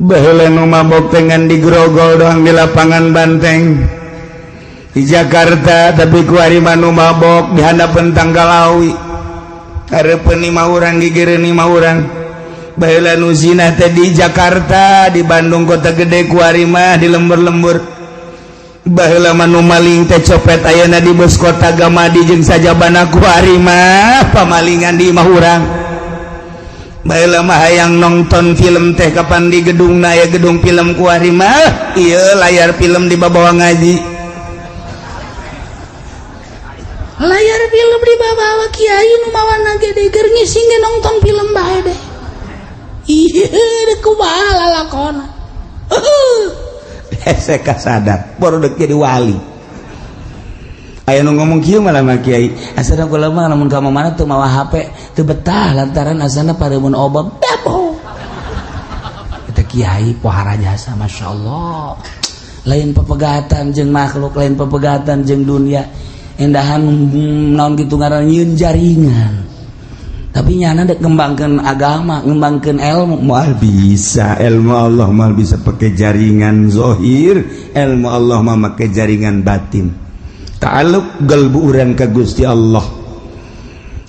Baheula nu mabok dengan digrogol doang di lapangan Banteng di Jakarta, tapi kuari mah nu mabok di handapeun tangkal awi, hareupeun imah urang, gigireun imah urang. Baheula nu zina teh di Jakarta, di Bandung kota gede, kuari mah di lembur-lembur. Baheula mah nu maling teh copet ayeuna di bus kota Gamadi jeung sajabana, kuari mah pamalingan di imah urang. Baheula mah hayang nonton film teh kapan di gedung na ya gedung film, kuari mah iya layar film di bawah ngaji. Layar film di bawah, kiai nu mawana gede keur ngising ge nonton film bae deh. Iya, kumaha lalakona. Hese kasadar baru dek jadi wali. Aya nu ngomong kieu malah mah, "Kiai, asana kula mah lamun ka mana teu mawa HP teu betah lantaran asana paremun obab." Dabo eta kiai pohara jasa, Masya Allah. Lain pepegatan jeung makhluk, lain pepegatan jeung dunia, endahan naon gitu ngaran, nyieun jaringan, tapi nyana dek ngembangkeun agama, ngembangkeun ilmu. Moal bisa ilmu Allah, moal bisa pakai jaringan zohir. Ilmu Allah mah make jaringan batin, ta'alluq galbu urang ka Gusti Allah.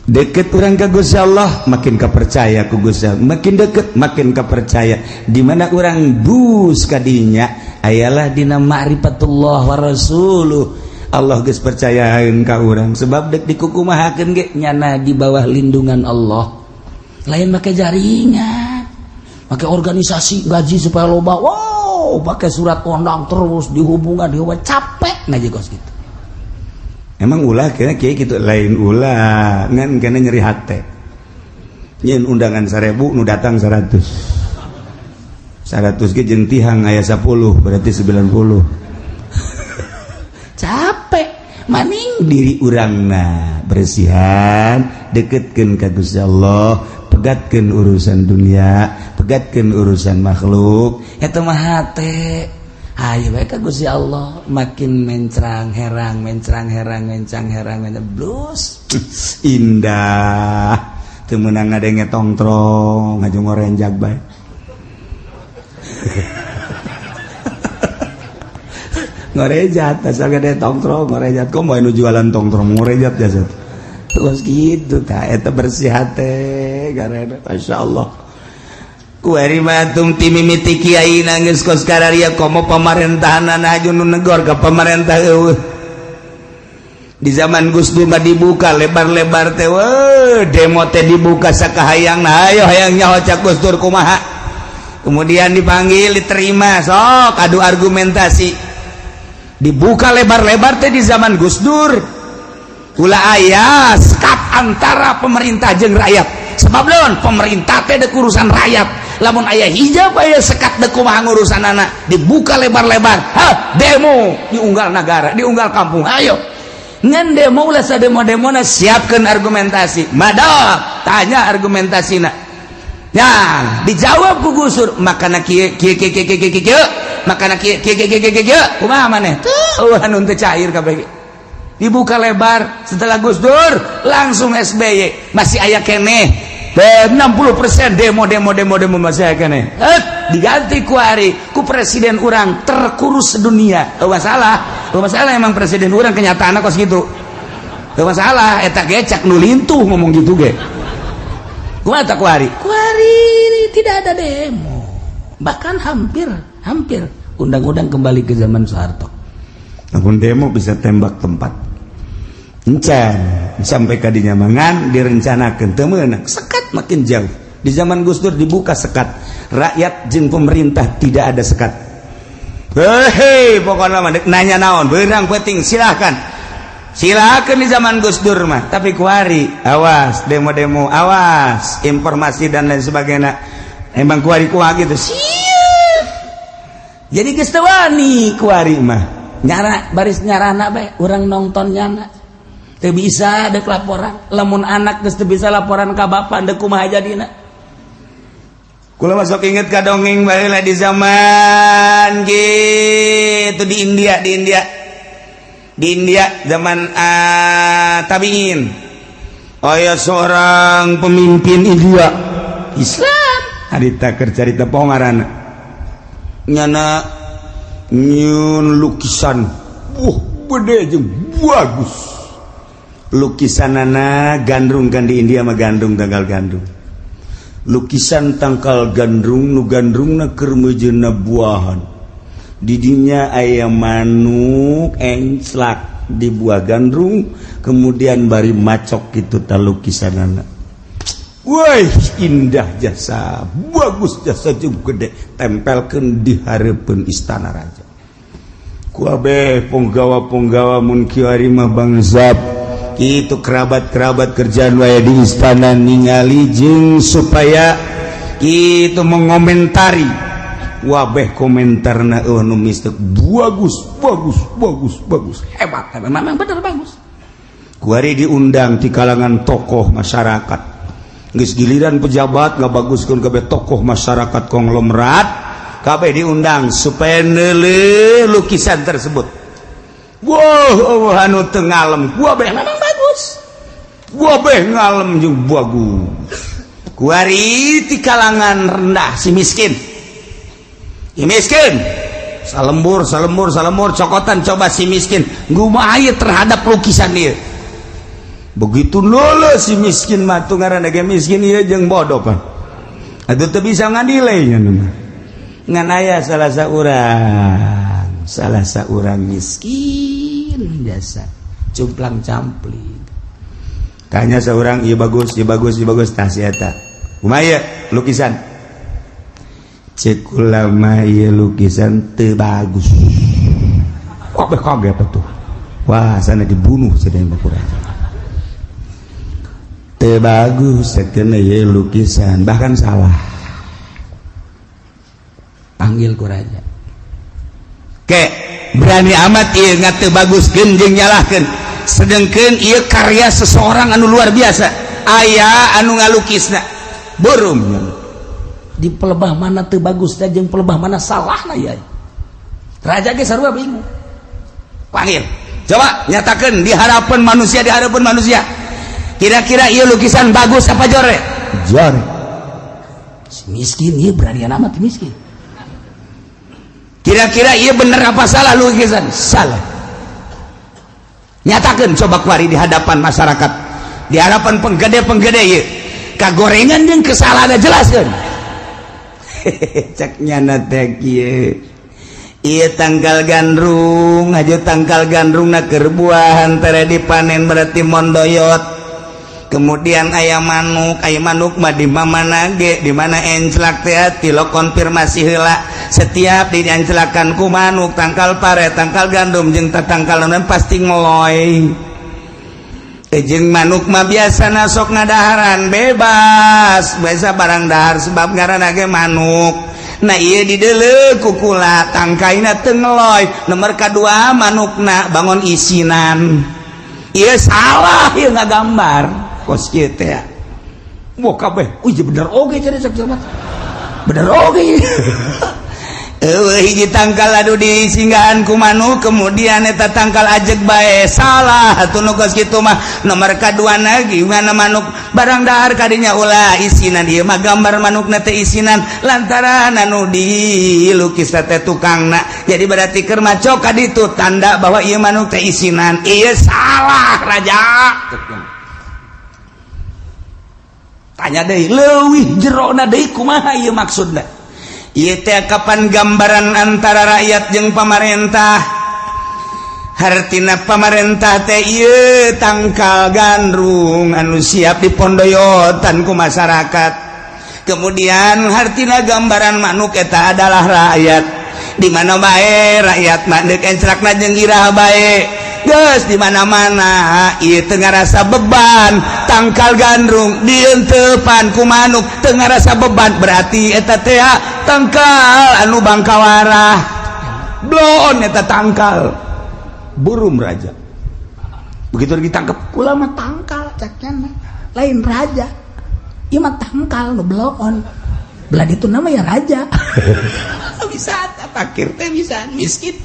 Deket urang ka Gusti Allah, makin kepercaya ku Gusti Allah, makin deket makin kepercaya. Di mana urang bus kadinya ayalah dina ma'rifatullah wa rasuluh. Allah geus percayaeun ka urang sebab dek dikukumahakeun ge nyana di bawah lindungan Allah. Lain make jaringan, pakai organisasi, gaji supaya loba, wow, pakai surat undang terus dihubungan, dihubungan, capek ngaji kos gitu. Emang ulah kira kiai gitu? Lain ulah, ngan kena nyeri hate. Nyen undangan 1000, nu datang 100. 100 ge jeung tihang aya 10, berarti 90. Capek maning. Diri urangna bersihan, deketkeun ka Gusti Allah, pegatkeun urusan dunia, pegatkeun urusan makhluk. Eta mah hate. Ayo bae ka Gusti Allah, makin mencrang herang, mencrang herang, mencrang herang, mencrang blus. Indah. Teu meunang ngadenge tongtrong ngaju ngorenjag bae. Ngorejat asal gede tongtrong ngorejat, kok mau nu jualan tongtrong ngorejat jasad terus gitu. Tah eta bersih hate karena Masya Allah. Kuari mah tung ti mimiti kiai nangis kos kararia, komo pamarentahan aju nu negor ka pamarentah eueuh. Di zaman Gus Dur mah dibuka lebar-lebar teh, weh, demo teh dibuka sakahayang. Ayo hayang nyaho cak Gus Dur kumaha. Kemudian dipanggil, diterima, sok adu argumentasi. Dibuka lebar-lebar teh di zaman Gus Dur, ulah aya sekat antara pemerintah jeung rakyat. Sebab naon? Pemerintah teh dek urusan rakyat. Lamun aya hijab, aya sekat, dek kumaha ngurusan anak. Dibuka lebar-lebar, hah, demo diunggal negara, diunggal kampung, ayo. Ngan demo ulah sademo-demona, siapkan argumentasi. Madap tanya argumentasina ya, dijawab ku Gus Dur, makana kieu kieu kieu kieu kieu kieu kieu, makana kieu kieu kieu kieu kieu kieu, kumaha maneh tuh? Anu teu cair kabeh. Dibuka lebar setelah Gus Dur, langsung SBY masih aya keneh 60% demo, demo, demo, demo, masih aya keneh. Eh, diganti ku ari ku presiden urang terkurus sedunia. Oh, masalah, oh, masalah emang presiden urang kenyataan kos gitu. Oh, masalah eta ge cak nu lintuh ngomong gitu ge. Kumaha tak kuari? Kuari tidak ada demo, bahkan hampir hampir undang-undang kembali ke zaman Soeharto. Namun demo bisa tembak tempat. Encan sampai kadinya mangan direncanakan teu meunang, sekat makin jauh. Di zaman Gus Dur dibuka sekat, rakyat jeung pemerintah tidak ada sekat. Hei, pokoknya mah nanya naon beurang penting, silahkan, silakan di zaman Gus Dur mah. Tapi kuari awas demo-demo, awas informasi dan lain sebagainya. Emang kuari kuah gitu siap. Jadi geus teu wani kuari mah. Nyara baris nyarana bae urang nonton nyana. Teu bisa dek laporan. Lamun anak geus teu bisa laporan ka bapak, dek kumaha jadina? Kula masuk inget ka dongeng baheula di zaman gitu di India, di India, di India zaman tabiin. Aya seorang pemimpin India Islam, harita keur carita, poho ngaranna. Nyana nyieun lukisan, wah, gede jeung bagus lukisanana. Gandrung kan di India mah, gandrung, tangkal gandrung, lukisan tangkal gandrung, nu gandrungna keur meujeuhna buahan. Didinya aya manuk enclak di buah gandrung, kemudian bari macok gitu ta lukisanana. Woi, indah jasa, bagus jasa jeung gede, tempelkeun di hareupeun istana raja. Ku kabeh punggawa-punggawa, mun kiwari mah bangsap itu kerabat-kerabat kerjaan wae di istana, ningali jeung supaya itu mengomentari. Wabeh komentarna, eueuh nu mistek, bagus, bagus, bagus, bagus, hebat hebat, memang bener bagus. Kuari diundang di kalangan tokoh masyarakat. Geus giliran pejabat ngabaguskeun, kabeh tokoh masyarakat, konglomerat kabeh diundang supaya neuleuh lukisan tersebut. Wow, oh, anu teu ngalem, kabeh memang bagus, kabeh ngalem jeung bagus. Kuari ti kalangan rendah, si miskin, si miskin salembur, salembur, salembur cokotan. Coba si miskin kumaha terhadap lukisan dia? Begitu nolo si miskin mah, tuh ngaranna ge miskin ieu jeung bodoh pan atuh, teu bisa ngadilai nya. Ngan aya salah saurang miskin jasa cumplang campling, tanya seorang, iya bagus, iya bagus, iya bagus. Tah, si eta kumaha lukisan? Cek ulama, iya lukisan teu bagus. Kok kaget tuh, wah, sana dibunuh sedang kurang. Teu bagus cenah ieu lukisan, bahkan salah. Panggil ku raja. Ke berani amat ieu ngat teu baguskeun jeung nyalahkeun, sedengkeun ieu karya seseorang anu luar biasa, aya anu ngalukisna burum. Di pelebah mana teu bagus jeung pelebah mana salah na ya? Raja ge sarua bingung. Panggil, coba nyatakan di hadapan manusia, di hadapan manusia, kira-kira ieu lukisan bagus apa jore? Jore. Si miskin ieu berani amat miskin. Kira-kira ieu bener apa salah lukisan? Salah. Nyatakan coba kuari di hadapan masyarakat, di hadapan penggede-penggede, ieu kagorengan jeung kesalahan jelaskan. Cek nyana teh kieu, ieu tangkal gandrung aja, tangkal gandrung na keur buahan, tere dipanen, berarti mondoyot. Kemudian aya manuk, aya manuk mah di mana ge, di mana enclak teh lo konfirmasi heula. Setiap dienclakan ku manuk tangkal pare, tangkal gandum jeung tangkal naon, pasti ngeloy. Jeung manuk mah biasa sok ngadaharan bebas, biasa barang dahar, sebab ngaranna ge manuk. Nah, ieu dideuleu ku kula, tangkaina teu ngeloy. Nomor kadua, manukna bangun isinan. Ieu salah, ieu ngagambar kos kieu teh. Wah, kabeh, wih, bener oge cenah, cek jelema bener oge. Eueuh hiji tangkal anu disinggahan ku manuk, kemudian eta tangkal ajeg bae, salah atuh nu kos kitu mah. Nomor kaduana, gimana manuk barang dahar kadinya ulah isinan? Ieu mah gambar manukna teh isinan, lantaran anu dilukis teh tukangna. Jadi berarti keur macok ka ditu, tanda bahwa ieu manuk teh isinan. Ieu salah, raja. Tanya deui, leuwih jerona deui, kumaha ieu maksudna? Ieu teh kapan gambaran antara rakyat jeung pamarentah. Hartina pamarentah teh ieu tangkal gandrung anu siap dipondoyotan ku masyarakat. Kemudian hartina gambaran manuk eta adalah rakyat. Di mana bae rakyat mah deuk encrakna jeung iraha bae, geus di mana-mana ieu teu ngarasa beban. Tangkal gandrung dientepan ku manuk teu ngarasa beban, berarti eta teh tangkal anu bangkawarah bloon eta tangkal. Burum raja. Begitu ditangkap, kula mah tangkal caknya, lain raja. Ieu mah tangkal nu bloon. Belah itu nama ya raja. Bisa fakir teh bisa miskin.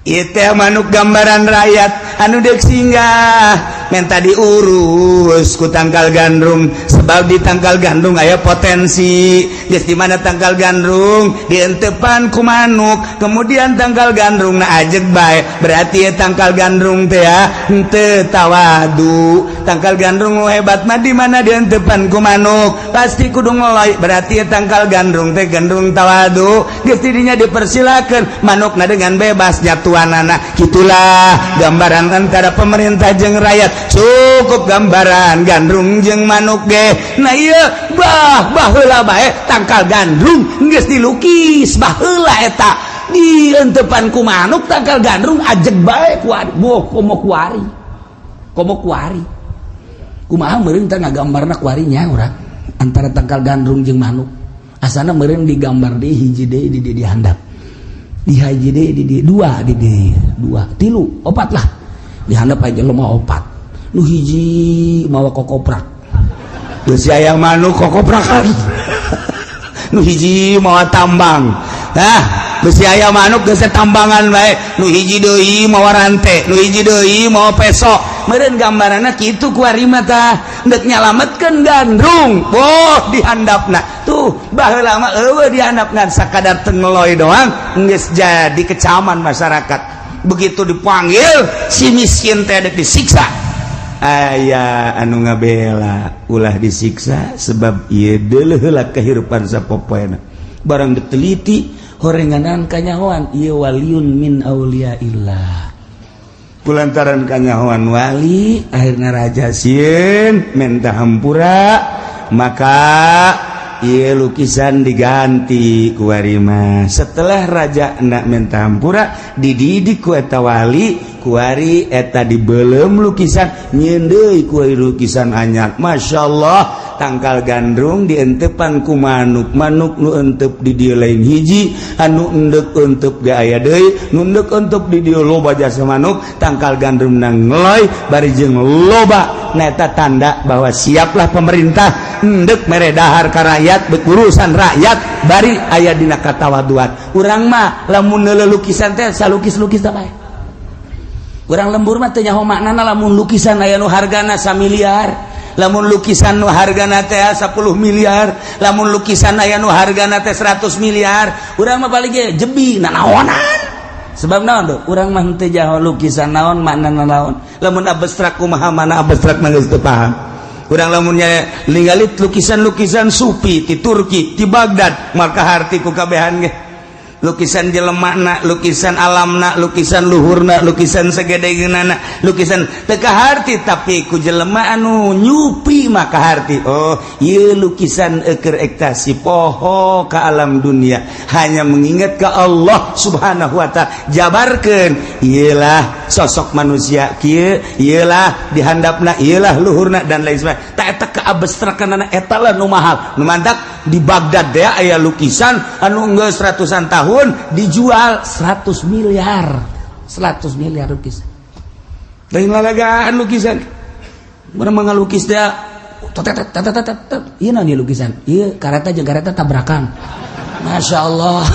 Itu manuk gambaran rakyat anu dek singgah minta diurus ku tangkal gandrung, sebab di tangkal gandrung aya potensi. Geus di mana tangkal gandrung dientepan ku manuk, kemudian tangkal gandrung na ajeg bae, berarti ya tangkal gandrung teh ya henteu tawadu. Tangkal gandrung nu hebat mah di mana dientepan ku manuk pasti kudu ngeloy, berarti ya tangkal gandrung teh gandrung tawadu. Geus didinya dipersilakeun manukna dengan bebas nyatu anak. Gitulah gambaran antara pemerintah jeung rakyat, cukup gambaran gandrung jeung manuk ge. Nah iya bah baheula bae tangkal gandrung geus dilukis baheula eta dientepan ku manuk, tangkal gandrung ajeg bae kuari boh komo kuari komo kuari kumaha meureun teh ngagambarna kuarinya urang antara tangkal gandrung jeung manuk. Asana meureun digambar di hiji deui di di handap, di hiji deui di di dua, di di dua tilu opat lah di handap aja lo mau opat. Nu hiji mawa kokoprak. Geus aya manuk kokoprakan. Nu hiji mawa tambang. Nah, besi aya manuk geus tambangan bae. Nu hiji deui mawa rante, nu hiji deui mawa peso. Meureun gambaranna kitu kuari mah tah deuk nyalametkeun gandrung boh di handapna tuh. Baheula mah eueuh di handap ngan sakadar tengeloy doang geus jadi kecaman masyarakat. Begitu dipanggil si miskin teh dek disiksa, aya anu ngabela ulah disiksa sebab ieu deuleuh heula kehidupan sapopoena. Barang diteliti horenganan kanyahoan ieu waliyun min auliyaillah. Kulantaran kanyahoan wali, akhirnya raja sieun minta hampura, maka ieu lukisan diganti ku mah. Setelah raja nak minta hampura, dididik ku eta wali, kuari eta dibelem lukisan, nyieun deui ku lukisan anyar. Masya Allah, tangkal gandrung dientepan ku manuk, manuk nu entep di dieu lain hiji, anu endek entep ge aya deui, nu endek entep di dieu loba jasa manuk. Tangkal gandrung nang ngeloy bari jeung loba. Neta tanda bahwa siaplah pemerintah endek mere dahar ka rakyat, urusan rakyat bari aya dina katawaduan. Urang mah lamun neuleuh lukisan teh salukis-lukis teh bae. Urang lembur mah teu nyaho maknana. Lamun lukisan aya nu hargana 1 miliar, lamun lukisan nu hargana teh 10 miliar, lamun lukisan aya nu hargana teh 100 miliar, urang mah paling ge jebi nanaonan. Sebab naon tuh urang mah teu nyaho lukisan naon maknana naon. Lamun abstrak kumaha, mana abstrak mah geus teu paham urang. Lamunnya ningali lukisan-lukisan sufi di Turki, di Baghdad, maka harti ku kabehan ge, lukisan jelemana, lukisan alamna, lukisan luhurna, lukisan segedegeunana, lukisan teu kaharti. Tapi ku jelema anu nyupi maka harti, oh ieu lukisan eker ekstasi poho ka alam dunia, hanya mengingat ke Allah Subhanahu wa Ta'ala. Jabarkeun ieulah sosok manusia kieu, ieulah dihandapna, ieulah luhurna, dan lain sebagainya. Tak eta keabstrakanana eta lah nu mahal, nu mantak di Baghdad deh aya lukisan anu geus ratusan tahun dijual 100 miliar, 100 miliar lukisan. Lain lalagaan lukisan. Urang mah ngalukis dia tet tet tet tet. Ieu naon ieu lukisan? Ieu kareta jeung kareta tabrakan. Masya Allah.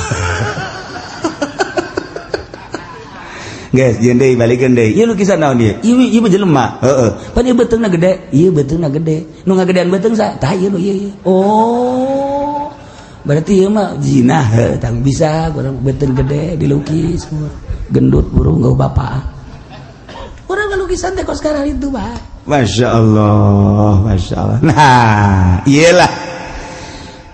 Guys, jeung deui balikeun deui. Ieu lukisan naon ieu? Ieu ieu mah jelema. Heeh. Pan ieu beuteungna gede, ieu beuteungna gede. Nu ngagedean beuteung sa? Tah ieu nu ieu ieu. Oh. Berarti ieu mah jinah heuh, tang bisa urang beuteung gede dilukis. Gendut burung gak bapak. Urang lukisan teh kos sekarang itu, Pak. Masya Allah, Masya Allah. Nah, iyalah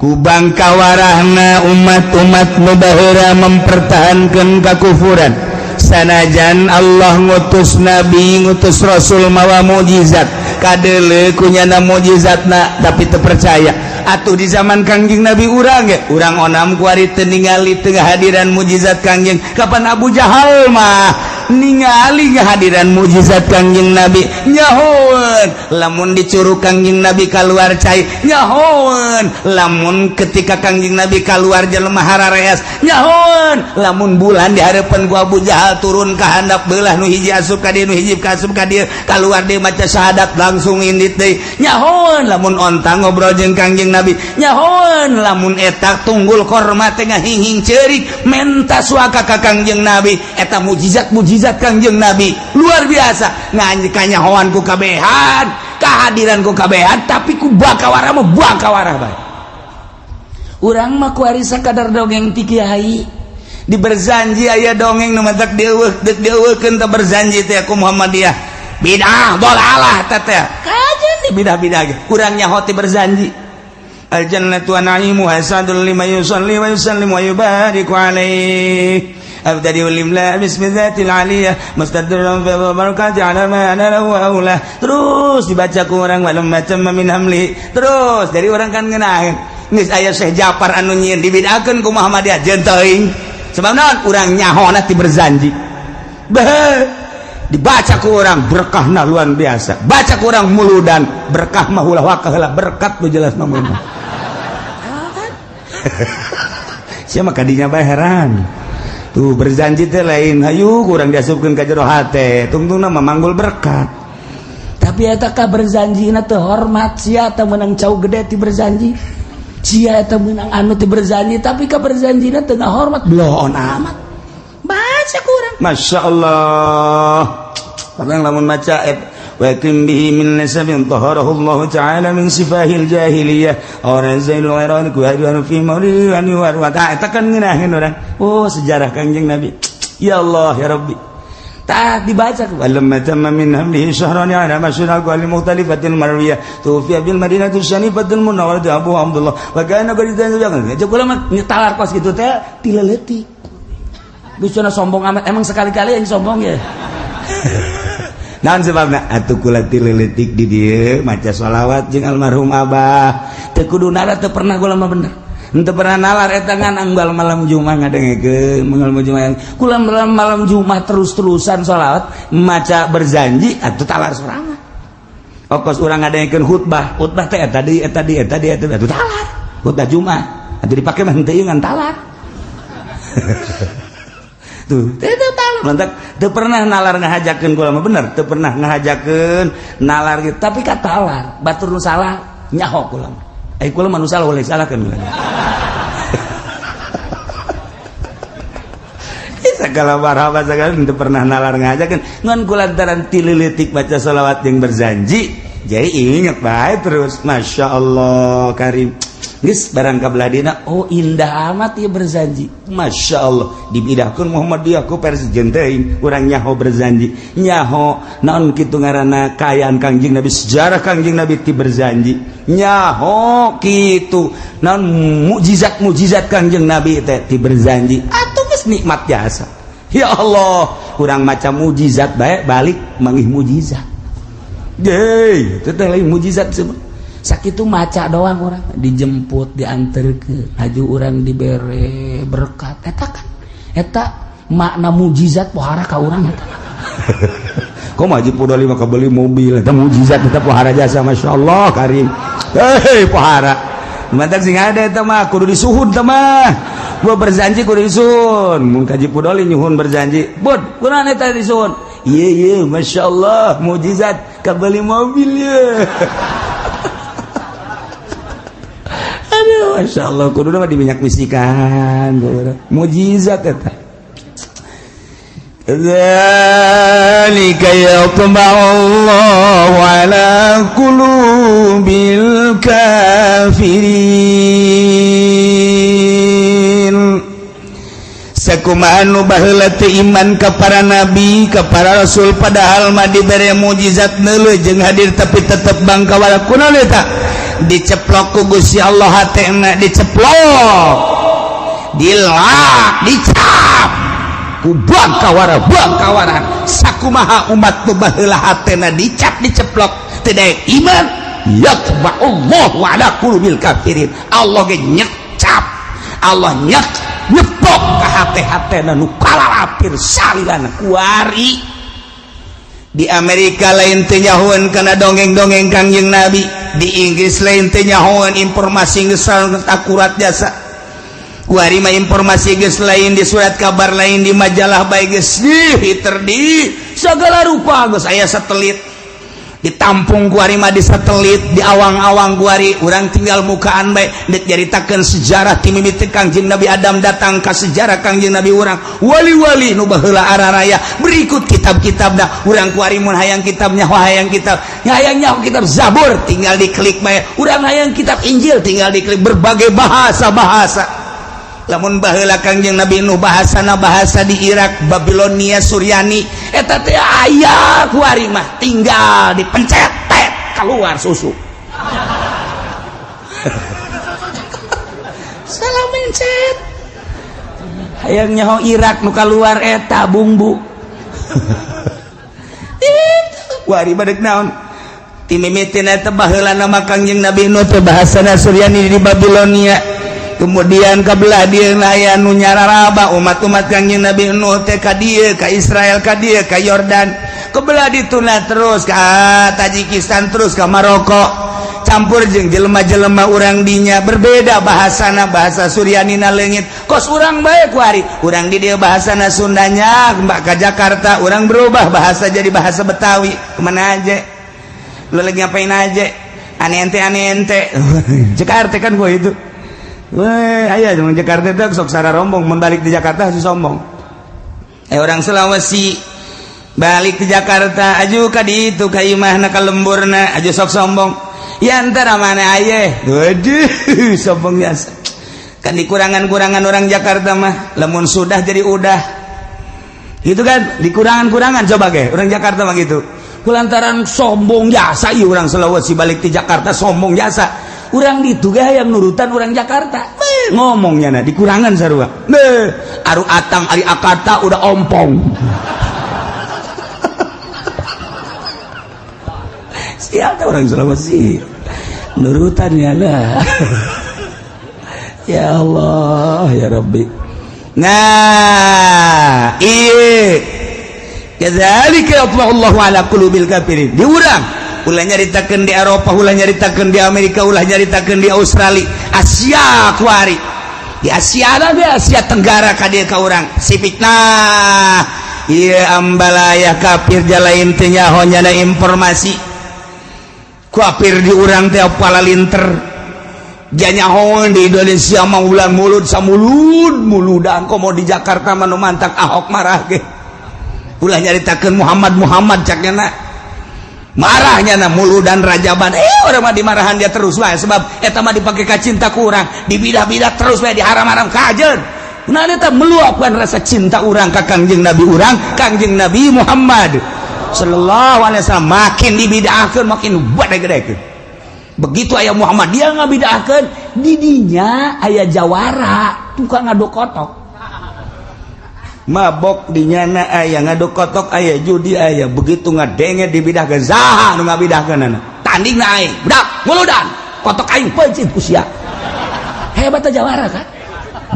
kubang kawarahna umat-umat nu baheula mempertahankan kakufuran. Sanajan Allah ngutus nabi, ngutus rasul mawa mukjizat, kadeuleu kunyana mukjizatna, tapi teu percaya. Atuh di zaman Kangjeng Nabi urang ge urang onam kuari teu ningali teu hadiran mukjizat Kangjeng. Kapan Abu Jahal mah Ningali kehadiran mukjizat Kangjeng Nabi, nyahoeun lamun dicurug Kangjeng Nabi keluar cai, nyahoeun lamun ketika Kangjeng Nabi keluar jelema harareas, nyahoeun lamun bulan di harapan gua Abu Jahal turun ka handap belah, nu hiji asup ka dieu, nu hiji ka asup ka dieu, keluar deui maca syahadat langsung indit deui, nyahoeun lamun onta ngobrol jeung Kangjeng Nabi, nyahoeun lamun eta tunggul korma teh ngahing-hing ceurik menta suaka ka Kangjeng Nabi. Eta mukjizat-mukjizat Kangjeng Nabi luar biasa, ngan kanyahoan ku kabehan, kehadiran ku kabehan, tapi ku bakawara mah bakawara bae. Urang mah kuari sakadar dongeng ti kiai di Berzanji, aya dongeng nu matak dieuweuh, deuk dieuweuhkeun teh Berzanji teh ku Muhammadiyah, bidah dolalah teh teh kajen di bidah-bidah ge urang nyaho ti Berzanji. Al jannatu wa na'imuha sadul liman yusalli wa yusallim wa yubariku alaihi abdadi limla bismi dzatil aliyah mustadran fi barakati ala ma ana lahu aula. Terus dibaca ku urang walam macam min hamli, terus dari orang kan ngeunaheun geus aya Syekh Japar anu nyieun, dibid'ahkeun ku Muhammadiyah, jeung teuing sebab naon urang nyahona ti Berzanji. Beh, dibaca ku orang berkahna luar biasa, baca ku orang muludan berkah mah ulah wakah heula, berkat nu jelas mah mun sia mah kadinya bae heran. Tuh Berzanji teh lain hayu kurang diasupkeun ka jero hate, tungtungna mah manggul berkat. Tapi eta ka Berzanjina teu hormat, sia teh meunang cau gede ti Berzanji, sia eta meunang anu ti Berzanji, tapi ka Berzanjina teu ngahormat, bloon amat baca kurang. Masya Allah, kadang lamun maca wa kim bihi min nasabin taharahu Allah ta'ala min sifahil jahiliyah aw zainul ghairan ku hadiran fi maulid wa wa eta kan ngeunaheun urang, oh sejarah Kangjeng Nabi, ya Allah ya Rabbi. Tak dibaca walamma tamma min hamlihi syahran ala masyhur aqwali mukhtalifatil marwiyah tufiya bil madinati syanifatil munawwarah Abu Abdullah wa kana qad jangan kula mah nyetalar kos kitu teh ti leutik. Geus sombong amat, emang sekali-kali yang sombong ya. Naon sebabna? Atuh kula ti leutik di dieu maca sholawat jeung almarhum abah, teu kudu nara, teu pernah kula mah, bener. Henteu pernah nalar eta, ngan unggal malam Jumat ngadengekeun, malam Jumat kula malam Jumat terus-terusan sholawat maca Berzanji, atuh talar sorangan. Okos urang ngadengekeun khutbah, khutbah teh eta deui, eta deui, eta deui, eta atuh talar khutbah Jumat, atuh dipake mah henteu ngan talar. Tuh teu talar lantak, teu pernah nalar ngahajakeun kula mah, bener, teu pernah ngahajakeun nalar gitu, tapi ka talar batur nu salah nyaho kula mah. Eh, kula mah nu salah oleh salah kan kula. Segala marhaba segala teu pernah nalar ngajakeun, ngan kulantaran ti leutik baca sholawat yang Berzanji, jadi inget bae terus. Masya Allah karim, geus barang ka beladina, oh indah amat ya Berzanji, Masya Allah. Dibidahkeun Muhammadiyah ku versi teuing urang nyaho Berzanji, nyaho naon kitu ngaranna kaayaan Kangjeng Nabi, sejarah Kangjeng Nabi ti Berzanji, nyaho kitu naon mukjizat-mukjizat Kangjeng Nabi teh ti Berzanji, atuh geus nikmat jasa. Ya Allah, kurang macam mukjizat bae balik manggih mukjizat. Deui, itu teh lain mukjizat semua. Sakitu maca doang orang dijemput, diantarkeun, haju urang dibere berkat. Eta kan eta makna mukjizat pohara ka urang eta. Kok mah Haji Pudoli mah kebeli mobil, eta mukjizat eta pohara jasa, Masya Allah karim. Hei pohara. Mantak sing ada eta mah kudu disuhun teh mah. Gua Berzanji kudu disuhun. Mun ka Haji Pudoli nyuhun Berzanji. Bud, kunaon eta disuhun? Iya iya, Masya Allah mukjizat kebeli mobil ya. Aduh, Masya Allah, kudu mah di minyak misikan mukjizat eta. Dzalika yatba'u Allahu ala qulubil kafirin. Sakumaha nu baheula teu iman ka para nabi, ka para rasul, padahal mah dibere mukjizat neuleuh jeung hadir, tapi tetep bangkawala. Kunaon eta? Diceplok ku Gusti Allah hatena, diceplok, dilak, dicap ku bangkawara bangkawara. Sakumaha umat nu baheula hatena dicap, diceplok, teu daek iman, yatba'ullahu ala qulubil kafirin. Allah ge nyecap, Allah nyek nyeplok ka hate. teh hatena nu kalalapir salilana kuari. Di Amerika lain teu nyahoeun kana dongeng-dongeng Kangjeng Nabi, di Inggris lain teu nyahoeun, informasi geus akurat jasa. Kuari mah informasi geus lain di surat kabar, lain di majalah bae, geus di di segala rupa geus aya satelit ditampung kuari mah di satelit, di awang-awang kuari. Urang tinggal mukaan bae dek nyaritakeun sejarah ti mimiti Kangjeng Nabi Adam datang ka sejarah Kangjeng Nabi urang, wali-wali nu baheula araraya, berikut kitab-kitabna. Urang kuari mun hayang kitabnya, hayang kitab, hayang nyaho kitab Zabur, tinggal diklik bae. Urang hayang kitab Injil, tinggal diklik, berbagai bahasa-bahasa. Lamun baheula Kangjeng Nabi Nuh bahasana bahasa di Irak, Babilonia, Suryani, eta teh aya kuari mah tinggal dipencet tet keluar susu. Salah mencet, hayang nyaho Irak nu keluar eta bumbu. Kuari mah deuk naon? Ti mimitina eta baheula nama Kangjeng Nabi Nuh teh bahasana Suryani di Babilonia, kemudian kebelah dia aya nu nyararaba umat-umat Kangjeng Nabi Nuh teh ka dieu, ka Israel, ka dieu, ka Yordan, kebelah dituna terus ka Tajikistan, terus ka Maroko, campur jeung jelema-jelema urang dinya, berbeda bahasana, bahasa Suryanina leungit. Kos urang bae kuari, urang di dieu bahasana Sundanya, mbak ka Jakarta urang berubah bahasa jadi bahasa Betawi. Kemana aja lu, lagi ngapain aja, aneh ente, aneh ente Jakarta kan gua itu. Weh, aya cuma Jakarta itu sok sara rombong, mun balik di Jakarta harus sombong. Eh, orang Sulawesi balik ke Jakarta aju ka ditu ka imahna, ka lemburna, aju sok sombong. Ya antara mana aye? Waduh, sombong biasa. Kan dikurangan-kurangan orang Jakarta mah, lamun sudah jadi udah. Gitu kan, dikurangan-kurangan coba ge, orang Jakarta mah gitu. Kulantaran sombong jasa ieu orang Sulawesi balik di Jakarta sombong jasa. Urang ditu ge hayang nurutan orang Jakarta. Beh, ngomongnya nah dikurangan sarua. Beh, aru atang ari akata udah ompong. Siapa orang Sulawesi? Nurutan ya lah. Ya Allah, ya Rabbi. Nah, iya. Kadzalika yatba'ullahu ala qulubil kafirin. Di urang ulah nyaritakeun di Eropa, ulah nyaritakeun di Amerika, ulah nyaritakeun di Australia, Asia kuari. Di Asia ada di Asia Tenggara ka dieu ka urang. Si fitnah. Ieu ambalaya kafir jalain teu nyaho nyana informasi. Kafir di urang teh palalinter. Janyaho di Indonesia mah ulang mulut samulud muludan, komo di Jakarta mah nu mantak Ahok marah ge. Ulah nyaritakeun Muhammad Muhammad cak nya marahnya na muludan rajaban, orang mah dimarahan dia terus wae, sebab eta mah dipake ka cinta ku urang, dibidah-bidah terus wae, diharam-haram kajeun. Nah, eta meluapkan rasa cinta urang ka Kangjeng Nabi urang, Kangjeng Nabi Muhammad sallallahu alaihi wasallam. Makin dibidahkeun makin gede-gedekeun. Begitu aya Muhammad dia ngabidahkeun, didinya aya jawara tukang ngaduk kotok, mabok di nyana aya, ngaduk kotok aya, judi aya. Begitu ngadenge dibidahkeun, saha nu ngabidahkeunana tanding na aing budak muludan kotok aing peuncit ku sia. Hebat jawara kan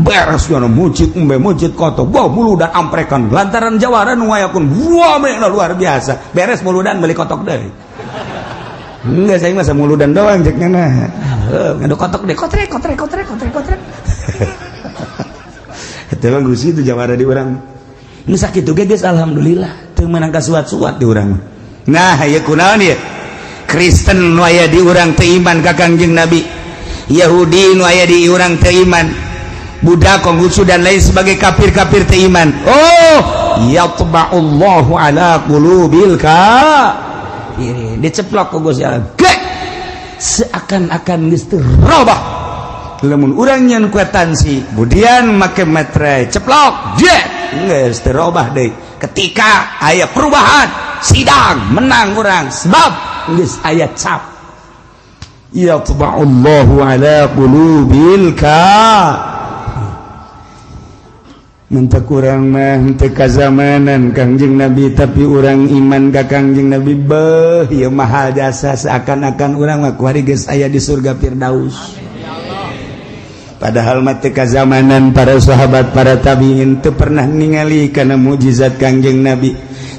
beres nyana mujid embe mujid kotok wah muludan amprekan lantaran jawara nu ngayakun wah luar biasa. Beres muludan beli kotok deui. Enggak, saya masa muludan doang cek nyana ngaduk kotok deh kotrek kotrek kotrek kotrek kotrek. Itu bagus itu jawara di urang. Nu sakitu ge geus alhamdulillah teu meunang kasuat-suat di urang. Nah, ieu kunaon ieu? Kristen nu aya di urang teu iman ka Kangjeng Nabi. Yahudi nu aya di urang teu iman. Buddha, Konghucu dan lain sebagai kafir-kafir teu iman. Oh, yatba'ullahu ala qulubil kafirin. Diceplok ku Gusti Allah. Seakan-akan geus teu robah. Lamun urang nyeun kuitansi kemudian make materai ceplok jet geus teu robah deui. Ketika aya perubahan sidang menang urang sebab geus aya cap yatba'ullahu ala qulubil ka. Mentak urang mah henteu kazamanan Kangjeng Nabi, tapi urang iman ka Kangjeng Nabi. Beuh, ieu mahal jasa, seakan-akan urang mah kuari geus aya di surga Firdaus. Padahal mah teu kazamanan para sahabat, para tabiin teu pernah ningali kana mukjizat Kangjeng Nabi,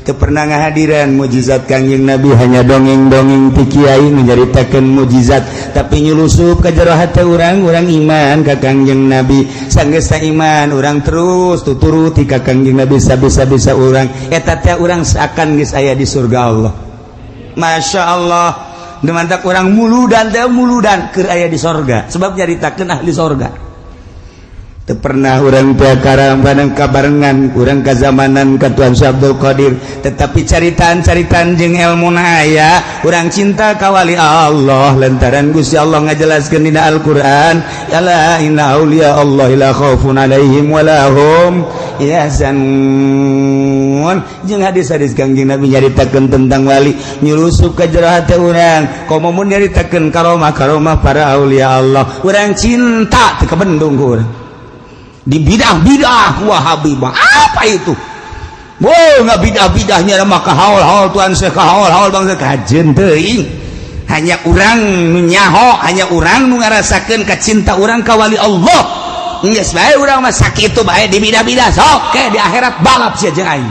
teu pernah ngahadiran mukjizat Kangjeng Nabi, hanya dongeng-dongeng ti kiai nyaritakeun mukjizat, tapi nyulusup ka jero hate urang, urang iman ka Kangjeng Nabi. Sanggeus iman, urang terus tuturuti ka Kangjeng Nabi sabisa-bisa urang. Eta teh urang seakan geus aya di surga Allah. Masya Allah. Mantap urang muludan teh, muludan keur aya di sorga, sebab nyaritakeun ahli sorga. Teu pernah urang teh karambanan kabarengan urang kazamanan ka Tuan Syekh Abdul Qadir, tetapi caritaan-caritaan jeung ilmu aya. Urang cinta ka wali Allah lantaran Gusti Allah ngajelaskeun dina Al-Qur'an, "Ala inna auliya Allah la khaufun alaihim wa la hum yahzanun." Jeung hadis-hadis Kangjeng Nabi nyaritakeun tentang wali nyulusup ka jero hate urang. Komo mun nyaritakeun karomah-karomah para aulia Allah, urang cinta teu kabendung ku urang. Di bidah-bidah Wahabi apa itu? Wow, nggak bidah-bidahnya maka haul-haul Tuan Syekh, haul-haul bangsa kajen teuing. Hanya urang nu nyaho, hanya urang nu ngarasakeun kacinta urang ka wali Allah. Geus bae urang mah sakitu bae di bidah-bidah sok ke di akhirat balap sia jeung aing.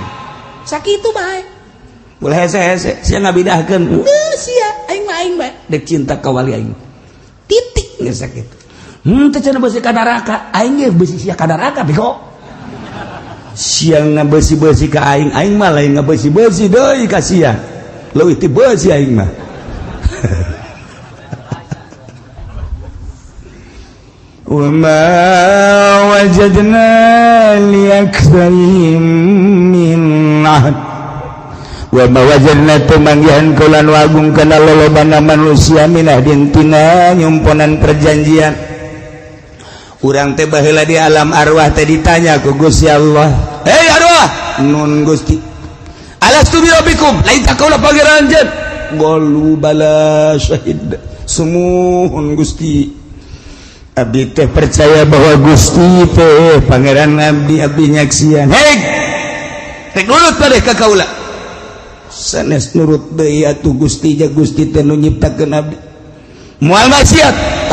Sakitu bae. Ulah hese-hese sia ngabidahkeun. Geus sia aing mah aing bae dek cinta ka wali aing. Titik geus sakitu. Teh cenah beusi ka neraka, aing ge beusi sia ka neraka bego. Sia ngabeusi-beusi ka aing, aing mah lain ngabeusi-beusi deui ka sia. Leuwih ti beusi aing mah. وما وجدنا لأكثرهم من عهد وما وجدنا temanggihan kula nu agung kana lolobana manusia min ahdin tina nyumponan perjanjian. Urang teh baheula di alam arwah teh ditanya ku Gusti Allah, "Hei arwah, nun Gusti, alastu bi rabbikum, lain tak kaula pangeran anjeun?" Qalu bala syahid, sumuhun Gusti, abdi teh percaya bahwa Gusti teh pangeran abdi, abdi nyaksian. Hei, rek nurut padeh ka kaula. Sanes nurut deui atuh Gusti, ja Gusti teh nu nyiptakeun abdi, moal maksiat.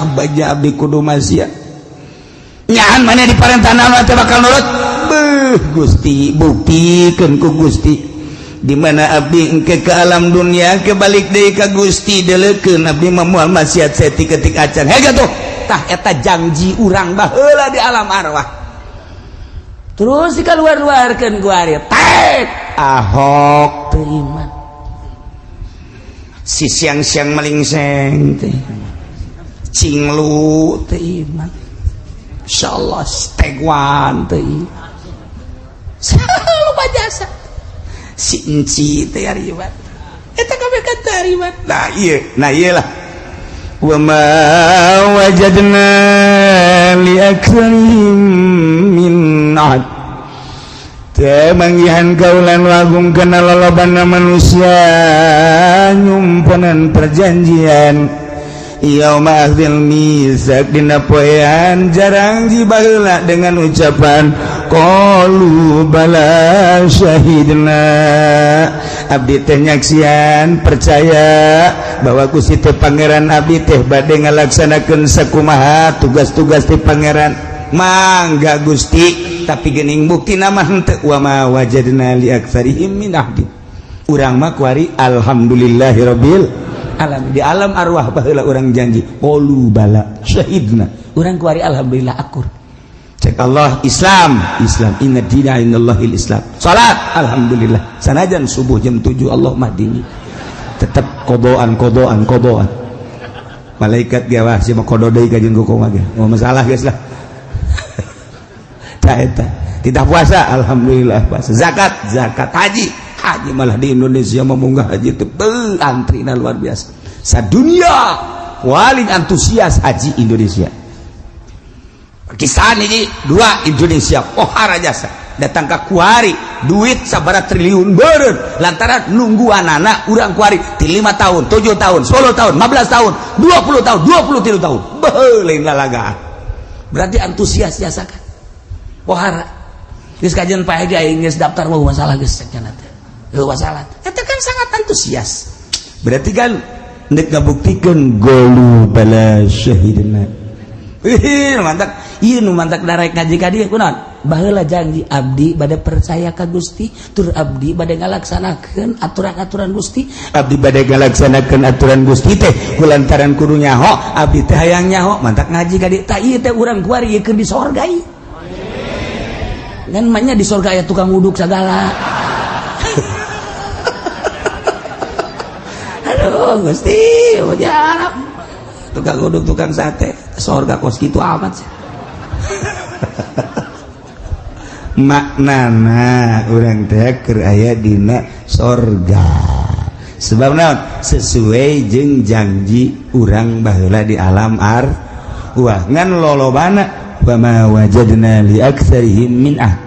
Baja abdi kudu maksiat, nyahan mana diparentah naon teh bakal nurut. Beuh Gusti, buktikeun ku Gusti di mana abdi engke ke alam dunia ke balik deui ka Gusti, deleukeun abdi mah moal maksiat saeutik-eutik acan. Hega tuh tah eta janji urang baheula di alam arwah. Terus dikaluar-luarkeun ku ari tek Ahok teu iman, si siang-siang melingseng teh cinglu teu iman, insyaallah stegwan teu iman, lupa jasa si enci teh ariwat eta kabeh kan teh ariwat. Nah ieu, nah ieu lah, wa ma wajadna li aktsarihim min ahad. Teu manggihan kaulan wagung kana lolobana manusia nyumponan perjanjian. Yauma akhdhil mitsaq, dina poean jarang jibaheula dengan ucapan qalu bala syahidna, abdi teh nyaksian percaya bahwa Gusti teh pangeran abdi teh bade ngalaksanakeun sakumaha tugas-tugas ti pangeran. Mangga Gusti, tapi geuning bukti nama henteu. Wa ma wajadna li aktsarihim min ahdi. Urang mah kuari alhamdulillahirabbil alam, di alam arwah baheula urang janji qalu bala syahidna, urang kuari alhamdulillah akur. Cek Allah, Islam Islam, inna dina indallahil Islam. Salat alhamdulillah sanajan subuh jam 7 Allah mah dini tetep kodoan kodoan kodoan. Malaikat gawah si mah kodo deui ka jeung kumaha ge oh masalah geus lah. Tah eta tidak puasa alhamdulillah puasa, zakat zakat, haji haji, malah di Indonesia memunggah haji itu antrina luar biasa. Sadunia paling antusias haji Indonesia. Pakistan ini dua Indonesia pohara jasa datang ke kuari duit sabara triliun beureun lantaran nunggu anak-anak urang kuari di 5 tahun, 7 tahun, 10 tahun, 15 tahun, 20 tahun, 23 tahun. Beuh lain lalagaan. Berarti antusias jasa kan pohara. Geus kajian Pak Edi aing geus daftar mau masalah geus cenah teh. Heuh masalah. Eta kan sangat antusias. Berarti kan nek ngabuktikeun qalu bala syahidna. Ih, mantak ieu nu mantak darek ngaji ka dieu kunaon? Baheula janji abdi bade percaya ka Gusti, tur abdi bade ngalaksanakeun aturan-aturan Gusti. Abdi bade ngalaksanakeun aturan Gusti teh kulantaran kudu nyaho, abdi teh hayang nyaho, mantak ngaji ka dieu. Tah ieu teh urang kuari ieu keur di sorga ieu. Ngan manya di sorga aya tukang uduk sagala. Aduh Gusti, ya tukang uduk, tukang sate, sorga kos gitu amat sih. Maknana urang teh keur aya dina sorga. Sebab naon? Sesuai jeung janji urang baheula di alam arwah. Ngan lolobana wa ma wajadna li aktsarihim min ah.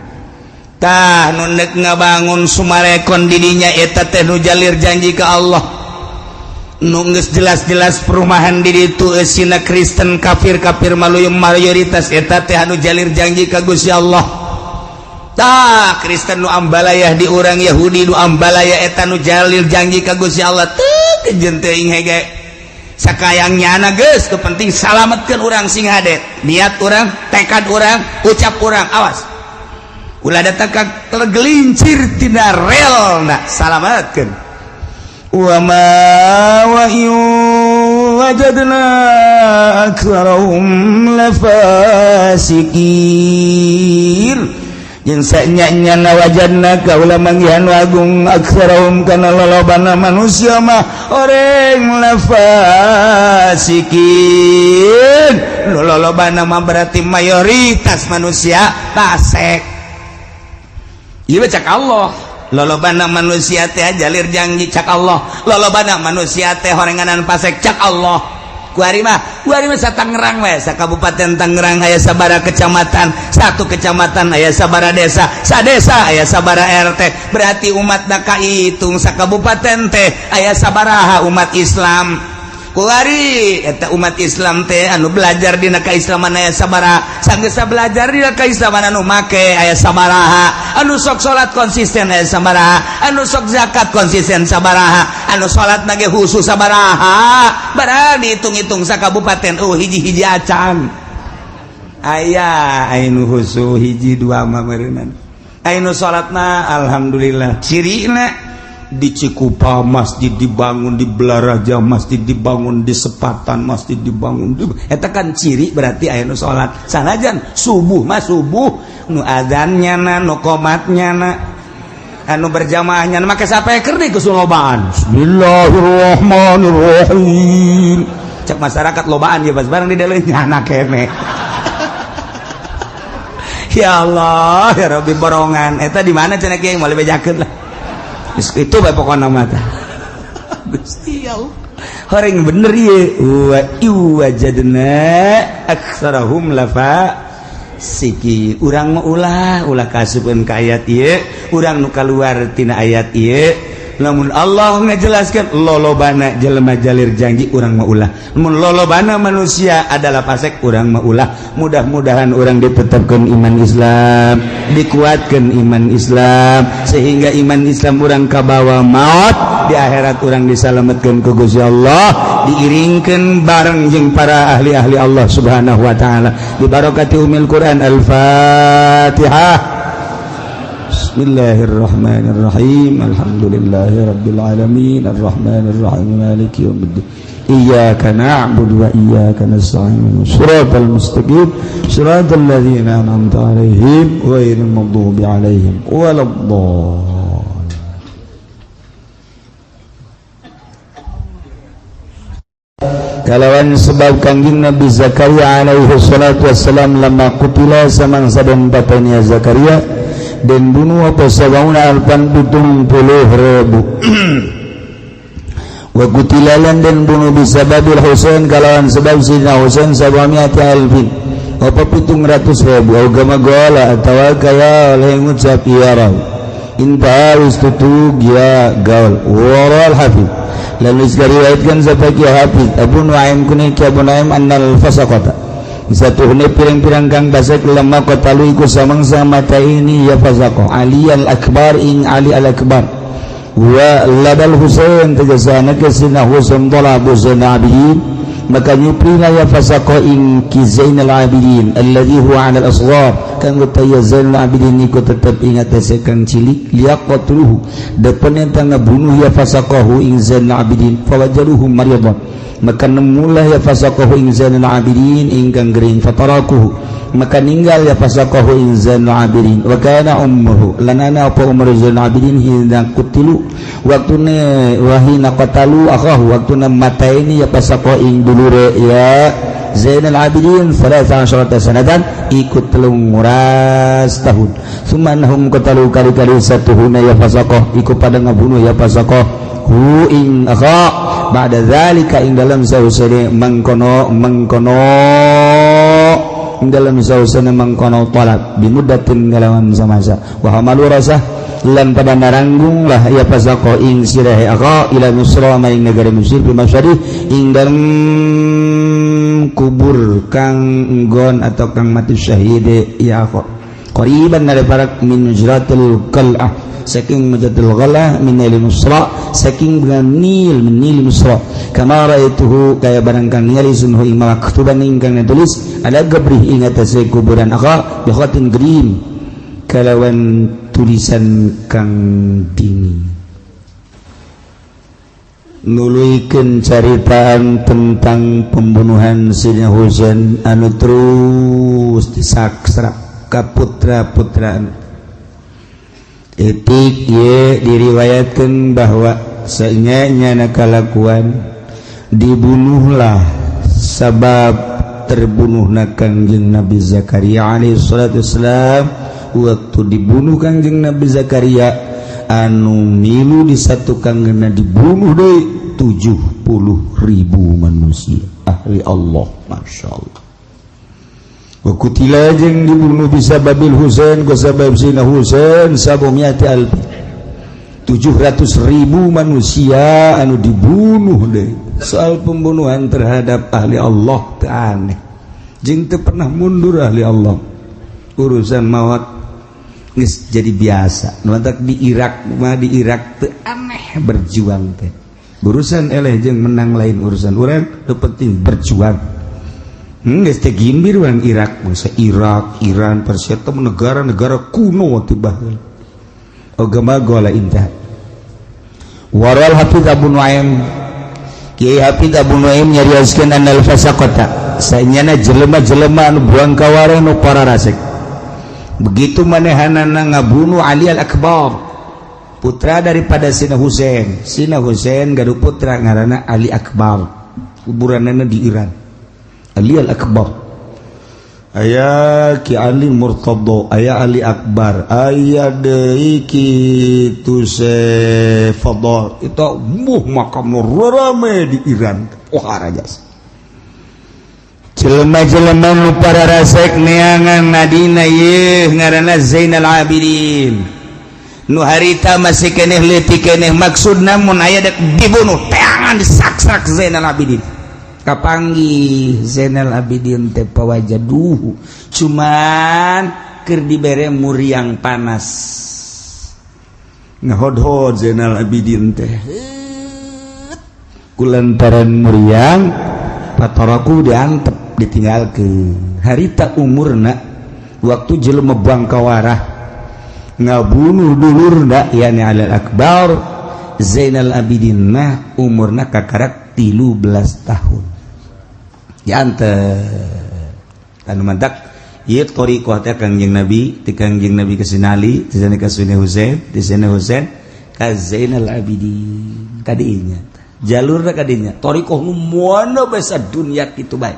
Tah nu neuk ngabangun Sumarekon di dinya eta teh nu jalir janji ka Allah. Nu geus jelas-jelas perumahan di ditu eusina Kristen kafir-kafir maluyum mayoritas eta teh anu jalir janji ka Gusti Allah. Tah Kristen nu ambalayah di urang, Yahudi nu ambalaya eta nu jalir janji ka Gusti Allah teu kejeun teuing hege. Sakayang nyana geus nu penting salametkeun urang sing hade. Niat urang, tekad urang, ucap urang, awas. Ulah datang ka tergelincir tina relna, salametkeun. Wa ma wa wajadna aktsarahum lafasikin. Jeung sanya-nyana wajadna kaula manggihan agung aktsarahum kana lolobana manusia mah oreng lafasikin. Lolobana mah berarti mayoritas manusia fasik. Ieu cak Allah. Lolobana manusia teh jalir janji cak Allah. Lolobana manusia teh horenganan fasik cak Allah. Kuari mah sa Tangerang we, sa Kabupaten Tangerang aya sabara kecamatan, satu kecamatan aya sabara desa, sa desa aya sabara RT. Berarti umat kahitung sa kabupaten teh aya sabaraha umat Islam. Kuari eta umat Islam teh anu belajar dina kaislaman aya sabaraha, sanggeus belajar dina kaislaman anu make aya sabaraha, anu sok salat konsisten aya sabaraha, anu sok zakat konsisten sabaraha, anu salat nage khusus sabaraha. Barang dihitung-hitung sa kabupaten oh hiji-hiji acan. Aya anu khusus hiji dua mah meureunnan. Anu salatna alhamdulillah cirina di Cikupa masjid dibangun, di Belaraja masjid dibangun, di Sepatan masjid dibangun. Eta kan ciri berarti aya nu salat. Sanajan subuh mah subuh nu adzannya na, nu qomatnya na, anu berjamaahnya na, make sapeker deui kesulobaan. Bismillahirrahmanirrahim. Cek masyarakat lobaan ya pas barang di dalam nyana kene. Ya Allah, ya Rabbi borongan. Eta di mana cenah kiai moal bejakeun lah. Itu bae pokona mah tah. Gusti Allah. Horeng bener ieu. Wa iwajadna aktsarahum lafa siki. Urang mah ulah ulah kasupeun ka ayat ieu, urang nu kaluar tina ayat ieu. Lamun Allah ngajelaskeun lolobana jelema jalir janji urang mah ulah. Mun lolobana manusia adalah fasik urang mah ulah. Mudah-mudahan urang ditetapkeun iman Islam, dikuatkeun iman Islam sehingga iman Islam urang kabawa maut di akhirat urang disalametkeun ku Gusti Allah, diiringkeun bareng jeung para ahli-ahli Allah Subhanahu wa taala. Bi barakati umil Quran. Al-Fatihah. Bismillahirrahmanirrahim. Alhamdulillahirabbil alamin arrahmanirrahim maliki yaumiddin. Iyyaka na'budu wa iyyaka nasta'in. Shiratal mustaqim, shiratal ladzina an'amta 'alaihim ghairil maghdubi 'alaihim waladdallin. Kalawan sebab Kangjeng Nabi Zakaria alaihi salatu wassalam lama kutila samangsa den bapaknya Zakaria dan bunuh apa sabauna alpan 70,000 wa kutilalan dan bunuh bisababil Husain kalawan sebab Sidina Husain sabamiati alfin apa 700,000 agama gola atawa kaya oleh ngucap ya raw inta wis tutug ya gaul waral hafiz lalu diriwayatkan sapaki hafiz Abu Nuaim kunik Abu Nuaim annal fasaqata satuhne pirang-pirang kang basek lama qatalu iku samangsa mata ini ya fasaqo Ali al-Akbar ing Ali al-Akbar wa labal Husain tegasana ke sina Husain dalabu Zainabin Maka nyuprina ya fasaqah ing Ki Zainal Abidin alladzi huwa 'ala al-asghar, kang taya Zainal Abidin iku tetep ing atase kang cilik, liyaqtuluhu, depen eta ngabunuh ya fasaqahu ing Zainal Abidin. Fawajaruhu maridan, maka nemulah ya fasaqahu ing Zainal Abidin ingkang gering. Fatarakuhu, maka ninggal ya fasaqahu ing Zainal Abidin. Wa kana ummuhu, lanana apa umur Zainal Abidin, hina kutilu, waktune wahina qatalu akhahu, waktuna mataini ya fasaqah ing dulure ya Zainal Abidin, 13 sanatan, ikut 13 tahun. Summa annahum qatalu, kali-kali satuhuna ya fasaqah iku pada ngabunuh ya fasaqah hu ing akha, ba'da dzalika, ing dalam sausane mangkono mangkono, ing dalam sausane mangkono talab, bimuddatin, ngalawan samasa. Wa hamalu rasah, lan pada naranggung lah ya fasaqah ing sirahe akha, ila Misra, maring negara Mesir, bi masyari, ing dalem kubur kang nggon atau kang mati syahid ya akha, qariban dari min Majratil Qal'ah, saking Majratil Qal'ah, min Nil Misra, saking dengan Nil, min Nil Misra, kama raituhu, kaya barang kang ningali sun hu ing maktuban, ingkang tulis, ala qabrih, ing atase kuburan akha, bi khatin green, kalawan tulisan kang dingin. Nuluykeun caritaan tentang pembunuhan Sidina Husain anu terus disaksra ka putra-putra etik ye, diriwayatkan bahwa seenyanya kalakuan dibunuhlah sabab terbunuhna Kangjeng Nabi Zakaria alaihi salatu wassalam. Waktu dibunuh Kangjeng Nabi Zakaria, anu milu disatukan kena dibunuh deh 70.000 manusia ahli Allah. Masya Allah. Wa kutila, jeung dibunuh, bisa babil Husain, ku sabab Sina Husain, sab'umiati alfi, 700.000 manusia anu dibunuh deh. Soal pembunuhan terhadap ahli Allah teu aneh jeung teu pernah mundur ahli Allah. Urusan maut geus jadi biasa. Nu di Irak mah, di Irak teu aneh berjuang teh. Urusan eleh jeung menang lain urusan urang, nu penting berjuang. Geus teh gimbir urang Irak, bangsa Irak, Iran, Persia teh negara-negara kuno ti baheula. Agama gola intah. Waral Hafiz Abu Nuaim, Kiai Hafiz Abu Nuaim nyarioskeun, annal fasaqata, sanyana jelema-jelema anu buang kawareh, nu para rasek, begitu manehanana ngabunuh Ali Al-Akbar, putra daripada Sina Husain. Sina Husain gaduh putra ngaranna Ali Akbar, kuburanana di Iran. Ali Al-Akbar aya, Ki Ali Murtado aya, Ali Akbar aya deui, kitu se Fadl itu muh makam rame di Iran. Wah, raja jelema-jelema nu para rasek neangan nadina yeuh ngaranna Zainal Abidin, nu harita masih keneh leutik keneh, maksudna mun aya dek dibunuh teangan, disaksak Zainal Abidin. Kapanggih Zainal Abidin teh, pawajaduhu, cuman keur dibere muriang panas, ngahodhod Zainal Abidin teh kulantaran muriang. Pataraku, diantep, ditinggalkeun. Harita umurna waktu jelema bangkawarah ngabunuh dulurna, yani Alil Akbar, Zainal Abidin mah umurna kakarak 13 tahun, diantep. Anu mantak ieu thariqah teh Kangjeng Nabi, ti Kangjeng Nabi ka Sina Ali, ti sana ka Sina Husain, ti Sina Husain ka Zainal Abidin. Kadinya jalurna, kadinya thariqah nu moana basa dunia kitu bae.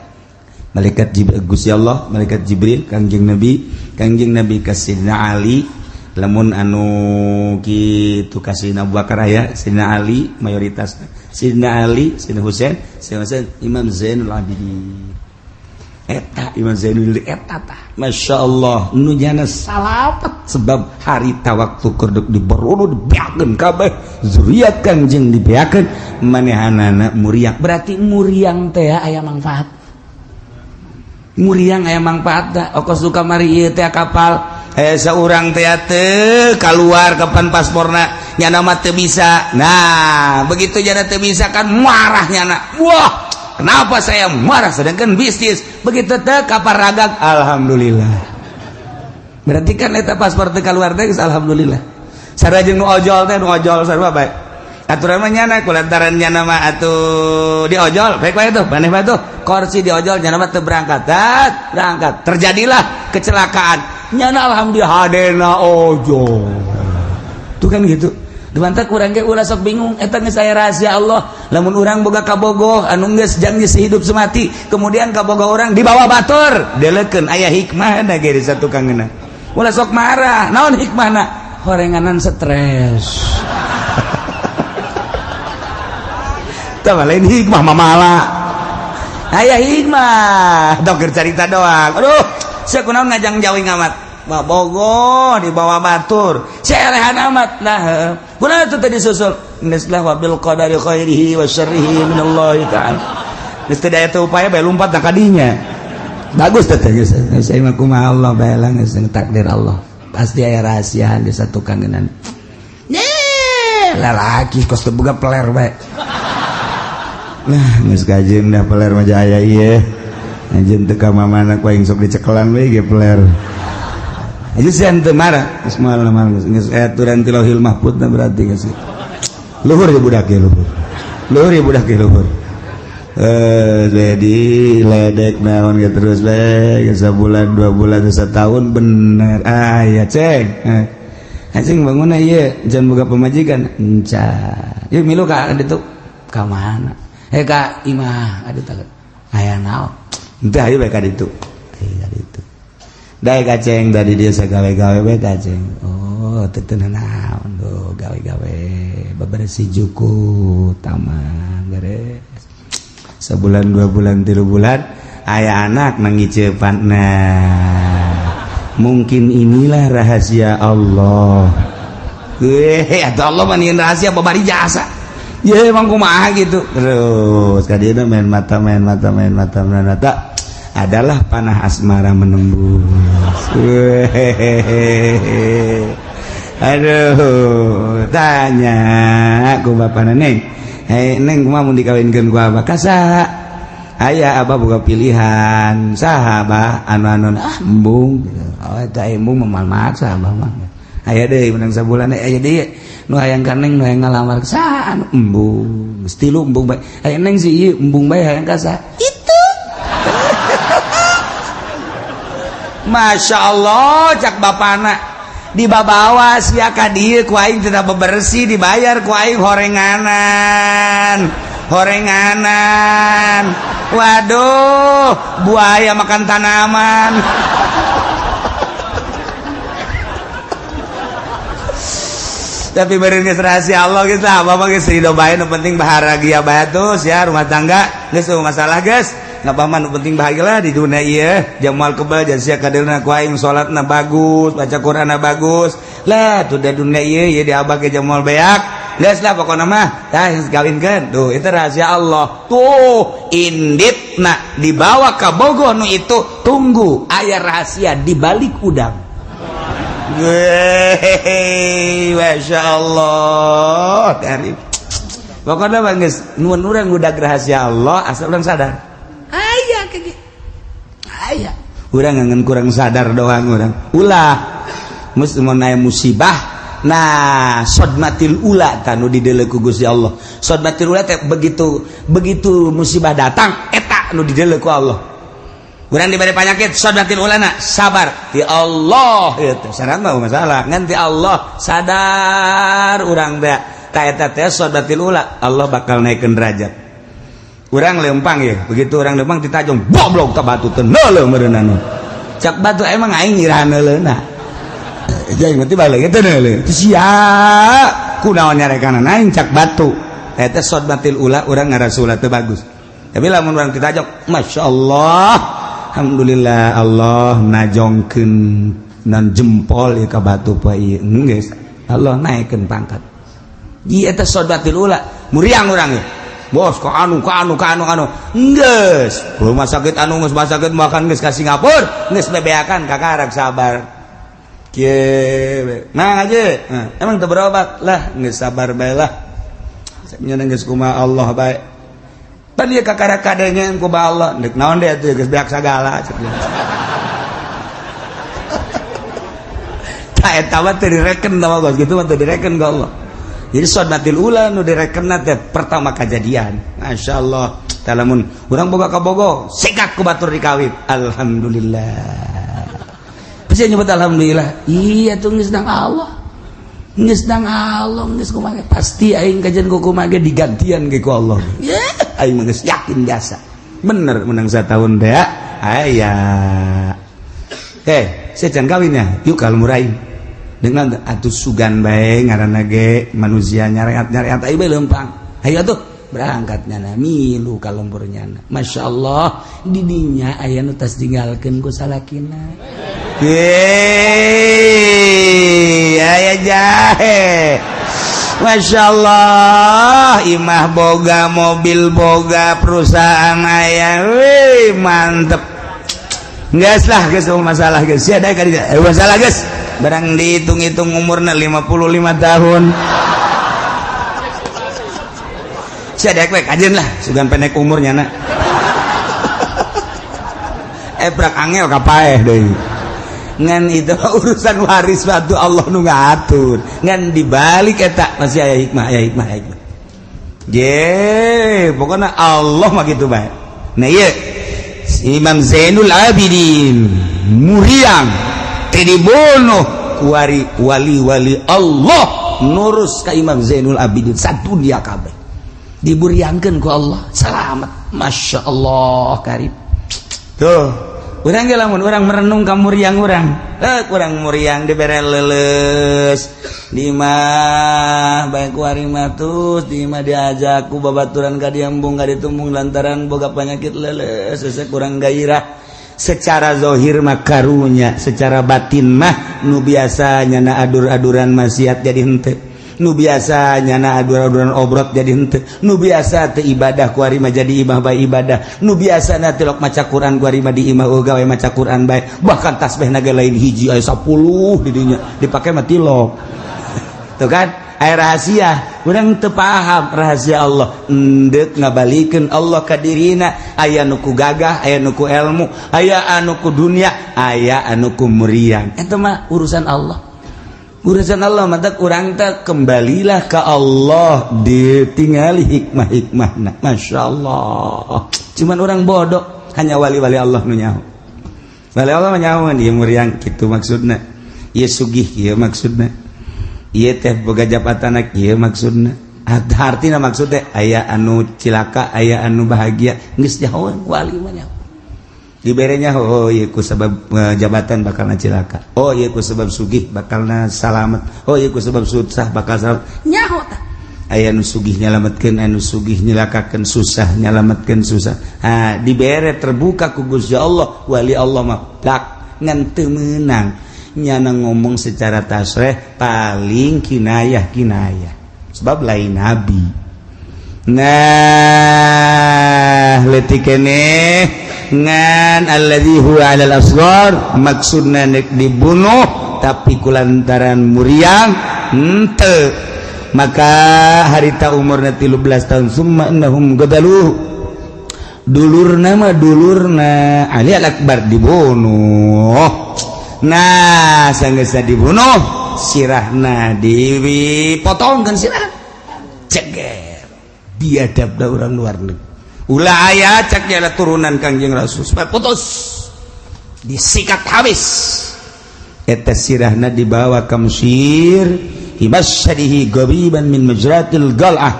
Malaikat Jibril, Gusti Allah, malaikat Jibril, Kangjeng Nabi, Kangjeng Nabi ka Sidina Ali. Lamun anu kitu ka Sidina Abu Bakar aya, Sidina Ali mayoritas, Sidina Ali, Sidina Husain, Sidina Husain Imam Zainul Abidin. Eta Imam Zainul eta tah, Masya Allah, nu nyana salamet sebab harita waktu kerdek diberono, dibeakeun kabeh zuriat Kangjeng, dibeakeun manehanana muriang. Berarti muriang teh aya manfaat, muriang aya manfaat. Okos suka mari ieu teh kapal seorang teh teu keluar kapan pasporna, nyana mah teu bisa. Nah, begitu nyana teu bisa kan marah nyana, wah. Kenapa saya marah sedangkan bisnis begitu teh kapar ragag, alhamdulillah. Berarti kan eta paspor teh keluar teh alhamdulillah. Sarua jeung nu ojol teh, nu ojol sarua bae. Aturan mah nyana kulantaran nyana mah atuh di ojol, baik bae tuh, maneh bae tuh. Kursi di ojol nyana mah teu berangkat. Dat, berangkat. Terjadilah kecelakaan. Nyana alhamdulillah hadena ojol. Tuh kan gitu. Dimantap urang ge ulah sok bingung, eta geus aya rahasia Allah. Lamun urang boga kabogoh anu geus janji sehidup semati, kemudian kabogoh urang dibawa batur, delekeun aya hikmahna ge di satukangeuna. Ulah sok marah, naon hikmahna? Horenganan stres. Tah lain hikmah mamala. Aya hikmah, dok cerita doang. Aduh, sia kunaon ngajang jauh amat. Bogo dibawa batur selehan amat. Nah, kunaon itu tadi susul geus lah wabil qadari khairihi wa syarrihi minallahi ta'ala. Geus teu aya teu upaya bae lumpat na kadinya. Bagus teh geus saya mah kumaha Allah bae lah geus takdir Allah. Pasti aya rahasia di satu kangenan. Nih, lalaki kos teu boga peler bae. Nah, geus kajeun dah peler mah aya ieu. Anjeun teu ka mamana ku aing sok dicekelan we ge peler. Itu sih ente marah, geus moal mah geus aturan ti Lauhil Mahfud na berarti geus. Luhur ya budak ya luhur. Luhur ya budak ya luhur. Jadi ledek naon ge terus bae sabulan 2 bulan setahun bener. Ah ya ceng. Anjing bangun ieu jangan boga pamajikan. Enca. Yeuh milu ka ditu. Ka mana? Ka imah adu teh. Aya naon? Henteu hayu bae ka ditu. Ka ditu. Dae kaceng tadi dia sagawe-gawe bae kaceng. Oh, teu teu naon tuh gawe-gawe bebersih juku taman beres. Sebulan 2 bulan 3 bulan aya anak nangiceupan. Nah, mungkin inilah rahasia Allah. Atau Allah mah rahasia babari jasa. Ya emang kumaha gitu. Terus kadieu main mata main mata main mata main mata adalah panah asmara menembus. Aduh, tanya ku bapana, "Neng, hei neng, kumaha mun dikawinkeun ku abah? Ka saha? Aya abah boga pilihan. Saha abah anu-anu?" "Ah, embung." "Oh, eta embung mah maksa abah mah. Aya deui menang sabulan aya deui nu hayang ka neng, nu hayang ngalamar. Saha anu?" "Embung." Geus tilu embung bae. "Aya neng si ieu embung bae, hayang ka saha?" "Itu." Masya Allah, cak bapana dibabawa sia ka dieu ku aing tidak bebersih dibayar ku aing horenganan horenganan. Waduh, buaya makan tanaman. Tapi beureun geus rahasia Allah geus lah, bapak geus ridho bae, nu penting bahagia bae tuh sia rumah tangga geus masalah geus. Ngapa mah nu penting bahagia di dunia ieu, jamal kebal jan sia kadeulna ku aing salatna bagus, baca Qur'anna bagus. Lah tuh da dunia ieu ieu diabake jamal beak. Geus lah pokona mah tah geus kawinkeun. Tuh itu rahasia Allah. Tuh inditna dibawa ka bogoh nu itu, tunggu aya rahasia di balik udang. Weh, Masya Allah. Dari pokoknya mah geus nuhun urang udah rahasia Allah asal urang sadar. Aya kayak aya urang ngan kurang sadar doang urang. Ulah mus mun aya musibah, nah sodmatil ula tanu dideuleu ku Gusti Allah. Sodmatil ula teh begitu begitu musibah datang eta nu dideuleu ku Allah. Urang diberi penyakit sodmatil ula na sabar ti Allah ieu teh sadar mah masalah ngan ti Allah sadar urang teh ka eta teh sodmatil ula Allah bakal naikkeun derajat. Urang lempang ya, begitu orang lempang ditajong goblok ka batu teh neuleuh meureunana. Cak batu emang aing nyirahan neuleuna. Jeung berarti balik teh neuleuh. Sia kunaon nyarekanana aing cak batu. Eta sodmatil ula urang ngarasula teu bagus. Tapi lamun urang ditajong, Masya Allah, alhamdulillah Allah najongkeun nan jempol ieu ka batu poe ieu. Geus Allah naikkeun pangkat. Ieu eta sodmatil ula, muriang urang ieu. Bos ka anu ka anu ka anu anu geus rumah sakit anu geus rumah sakit makan geus ka Singapura geus bebeakan kakarak sabar kieu nah aja nah, emang teu berobat lah geus sabar bae lah nya geus kumaha Allah bae. Pan ieu kakara kadenge ku Allah deuk naon deui atuh geus beak sagala cek dia. Tah eta mah teu direken tah mah geus kitu mah teu direken ku Allah. Jadi sadmatil ula nu direkenna teh pertama kajadian. Masyaallah. Tah lamun urang boga ka bogo, sikat ku batur dikawit. Alhamdulillah. Bisa nyebut alhamdulillah. Iya tuh geus dang Allah. Geus dang Allah geus kumaha pasti aing kajian ku kumaha ge digantian ge ku Allah. Ya, aing mah geus yakin biasa. Bener menang satahun teh aya. Saya can kawin ya. Yuk kalau murain. Dengan atuh sugan bae ngaranna ge manusia nyareat-nyareat aing bae leumpang. Hayu atuh berangkat nyana milu ka lembur nyana. Masyaallah didinya aya nu tas tinggalkeun ku salakina. Yeay, aya jahe. Masya Allah, imah boga, mobil boga, perusahaan aya, wih mantep. Geus lah, geus masalah geus. Sia daek ka masalah geus. Barang dihitung-hitung umurna 55 tahun. Sia daek we kajeun lah, sugan pendek umurnya na. Prak angel kapaeh deui. Ngan itu urusan waris waktu Allah nu ngatur. Ngan dibalik eta masih aya hikmah, aya hikmah, aya hikmah. Ye, pokoknya Allah mah kitu bae. Nah ieu Imam Zainul Abidin muriang teu dibunuh kuari wali-wali Allah nurus ka Imam Zainul Abidin sadunia kabeh. Diburiangkeun ku Allah selamat. Masya Allah karib. Tuh urang ge lamun urang merenung ka muriang urang, kurang muriang dibere leuleus di imah bae ku ari mah tus di imah diajak ku babaturan ka diembung ka ditumbung lantaran boga penyakit leuleus hese kurang gairah. Secara zahir mah karunya, secara batin mah nu biasa nyana adur-aduran maksiat jadi henteu, nu biasa nyana adur-aduran obrot jadi henteu, nu biasa teu ibadah ku ari mah jadi imah bae ibadah, nu biasa na tilok maca Quran ku ari mah di imah gawe maca Quran bae, bahkan tasbih naga lain hiji aya 10 di dinya dipake mah tilok. Tuh kan aya rahasia, urang teu paham rahasia Allah, endek ngabalikeun Allah ka dirina, aya nu ku gagah, aya nu ku ilmu, aya anu ku dunia, aya anu ku muriang. Eta mah urusan Allah. Urusan Allah mata kurang tak kembalilah ke Allah ditinggali hikmah-hikmahna. Masya Allah. Cuman orang bodoh hanya wali-wali Allah nu nyaho. Wali Allah mah nyaho ieu muriang kitu maksudna. Ieu sugih ieu maksudna. Ieu teh boga jabatan ieu maksudna. Artina maksud teh aya anu cilaka, aya anu bahagia, geus nyaho wali mah nyaho. Diberenya oh ieu ku sebab jabatan bakalna cilaka, oh ieu ku sebab sugih bakalna salamet, oh ieu ku sebab susah bakal salamet. Nyaho tah aya nu sugih nyalametkeun, anu sugih nyilakakeun, susah nyalametkeun susah. Ha dibere terbuka ku Gusti Allah, wali Allah mah plak ngan teu meunang nyana ngomong secara tasreh paling kinayah-kinayah sebab lain nabi. Nah leutik keneh ngan alladzi huwa 'alal asghar maksudna nek dibunuh tapi kulantaran muriang henteu, maka harita umurna 13 tahun summa innahum gadalu dulurna mah dulurna Ali al-Akbar dibunuh. Nah sanggeusna dibunuh sirahna dipotongkeun sirah ceger biadabna urang luar negeri. Ulah aya cak jala turunan Kangjeng Rasul supaya putus disikat habis eta sirahna dibawa ka Mesir hibasyadihi gabiban min majratil gal'ah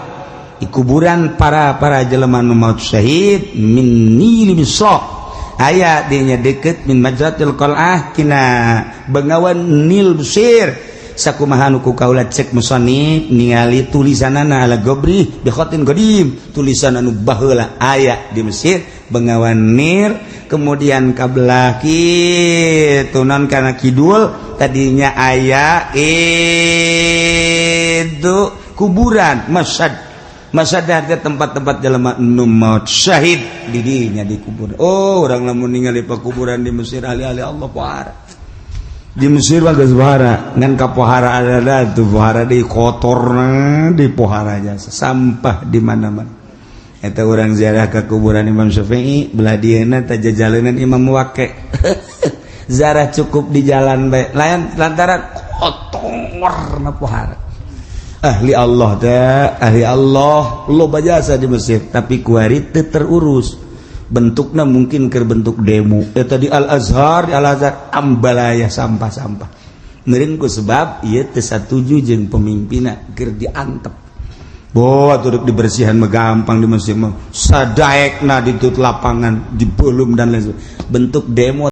di kuburan para jelema nu maut syahid min nil Misra aya dinya deket min majratil qal'ah kina bengawan Nil Mesir sakumaha nu ku kaula cek musannif ningali tulisanana ala gobri bi khatin qadim tulisan anu baheula aya di Mesir bengawan Nil kemudian ka belah kitu non kana kidul tadinya aya itu kuburan masyad masyad teh tempat-tempat jelema nu maut syahid di dinya dikubur. Oh urang lamun ningali pakuburan di Mesir ahli-ahli Allah pohara di Mesir mah geus pohara ngan ka pohara ada tuh pohara di kotorna di pohara jasa sampah di mana-mana. Eta urang ziarah ke kuburan Imam Syafi'i, belah dieuna teh jajalanan Imam Wake. Ziarah cukup di jalan bae, lain lantaran kotor na pohara. Ahli Allah teh, ahli Allah loba jasa di Mesir, tapi kuari teu terurus. Bentuknya mungkin ke bentuk demo. Eta di Al Azhar, di Al Azhar ambalaya sampah-sampah. Meureun ku sebab ieu teu satuju jeung pemimpinna, keur diantep. Boh, atuh dibersihan mah gampang di Mesir mah. Sadaekna di lapangan, di belum dan lain sebagainya. Bentuk demo.